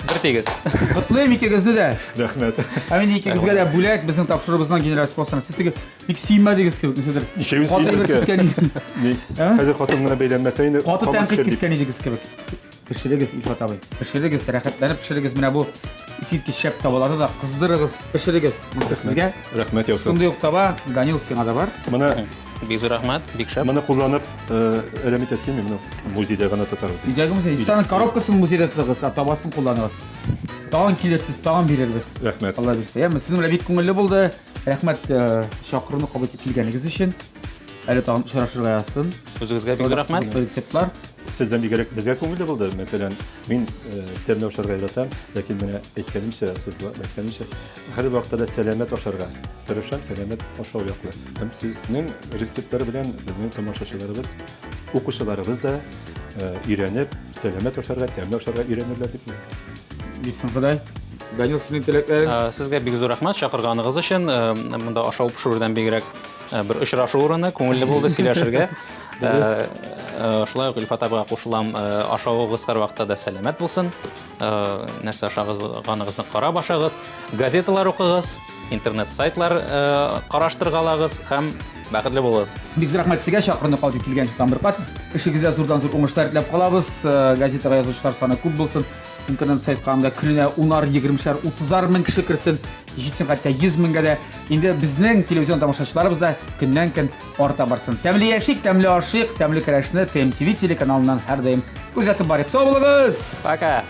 Бер тигез. Котлыйм икегезне дә. Рәхмәт. Ә мин икегезгә дә бүләк безнең тапшыруыбызның генераль спонсоры. Сез теге бик сөенмәдегез кебек, нәрсәдер. Ничәвен Каты бер сөенмәскә? киткән идегез. Ни? Ә? Хәзер хатын гына бәйләнмәсә инде. Каты камыр тәнкыйть пешер дип. киткән идегез кебек. Пешерегез, Илфат абый. Пешерегез, рәхәтләнеп пешерегез. Менә бу искиткеч шәп табаларны да кыздырыгыз, пешерегез. Монысы сезгә. Рәхмәт яусын. Шундый ук таба, Данил сиңа да бар. Моны Бик зур рәхмәт, бик шәп. моны кулланып, э, әрәм итәсе килми, моны музейда гына тотарбыз. Өйдәге музей. Сез аның коробкасын музейда тотыгыз, ә табасын кулланыгыз. Тагын килерсез, тагын бирербез. Рәхмәт. Алла бирсә. Яме, сезнең белән бик күңелле булды. Рәхмәт э, чакыруны кабул итеп килгәнегез өчен. Әле тагын очрашырга язсын. Үзегезгә бик зур рәхмәт. Рецептлар. Сездән бигрәк безгә күңелле булды. Мәсәлән, мин тәмле ашарга яратам, ләкин менә әйткәнемчә, сез әйткәнемчә, һәр вакытта да сәламәт ашарга тырышам, сәламәт ашау яклы. Һәм сезнең рецептлар белән безнең тамашачыларыбыз, укучыларыбыз да өйрәнеп, сәламәт ашарга, тәмле ашарга өйрәнерләр дип Бирсен Ходай. Данил, сезнең теләкләрең? Сезгә бик зур рәхмәт чакырганыгыз өчен. Монда ашау пешерүдән бигрәк бер очрашу урыны, күңелле булды сөйләшергә. Шулай ук Илфат абыйга кушылам, ашавыгыз һәрвакытта да сәламәт булсын. Нәрсә ашаганыгызны карап ашагыз, газеталар укыгыз, интернет-сайтлар караштыргалагыз һәм бәхетле булыгыз. Бик зур рәхмәт сезгә чакыруны кабул итеп килгән өчен тагын бер кат. Эшегездә зурдан-зур уңышлар теләп калабыз. Газетага язучылар саны күп булсын. Интернет сайтка анда көненә унар, егермешәр, утызар мең кеше керсен, җитсен хәтта 100 меңгә дә. Инде безнең телевизион тамашачыларыбыз да көннән-көн арта барсын. Тәмле яшик, тәмле ашыйк, тәмле көрәшне ТМТВ телеканалыннан һәрдаим күзәтеп барыйк. Сау булыгыз! Пока!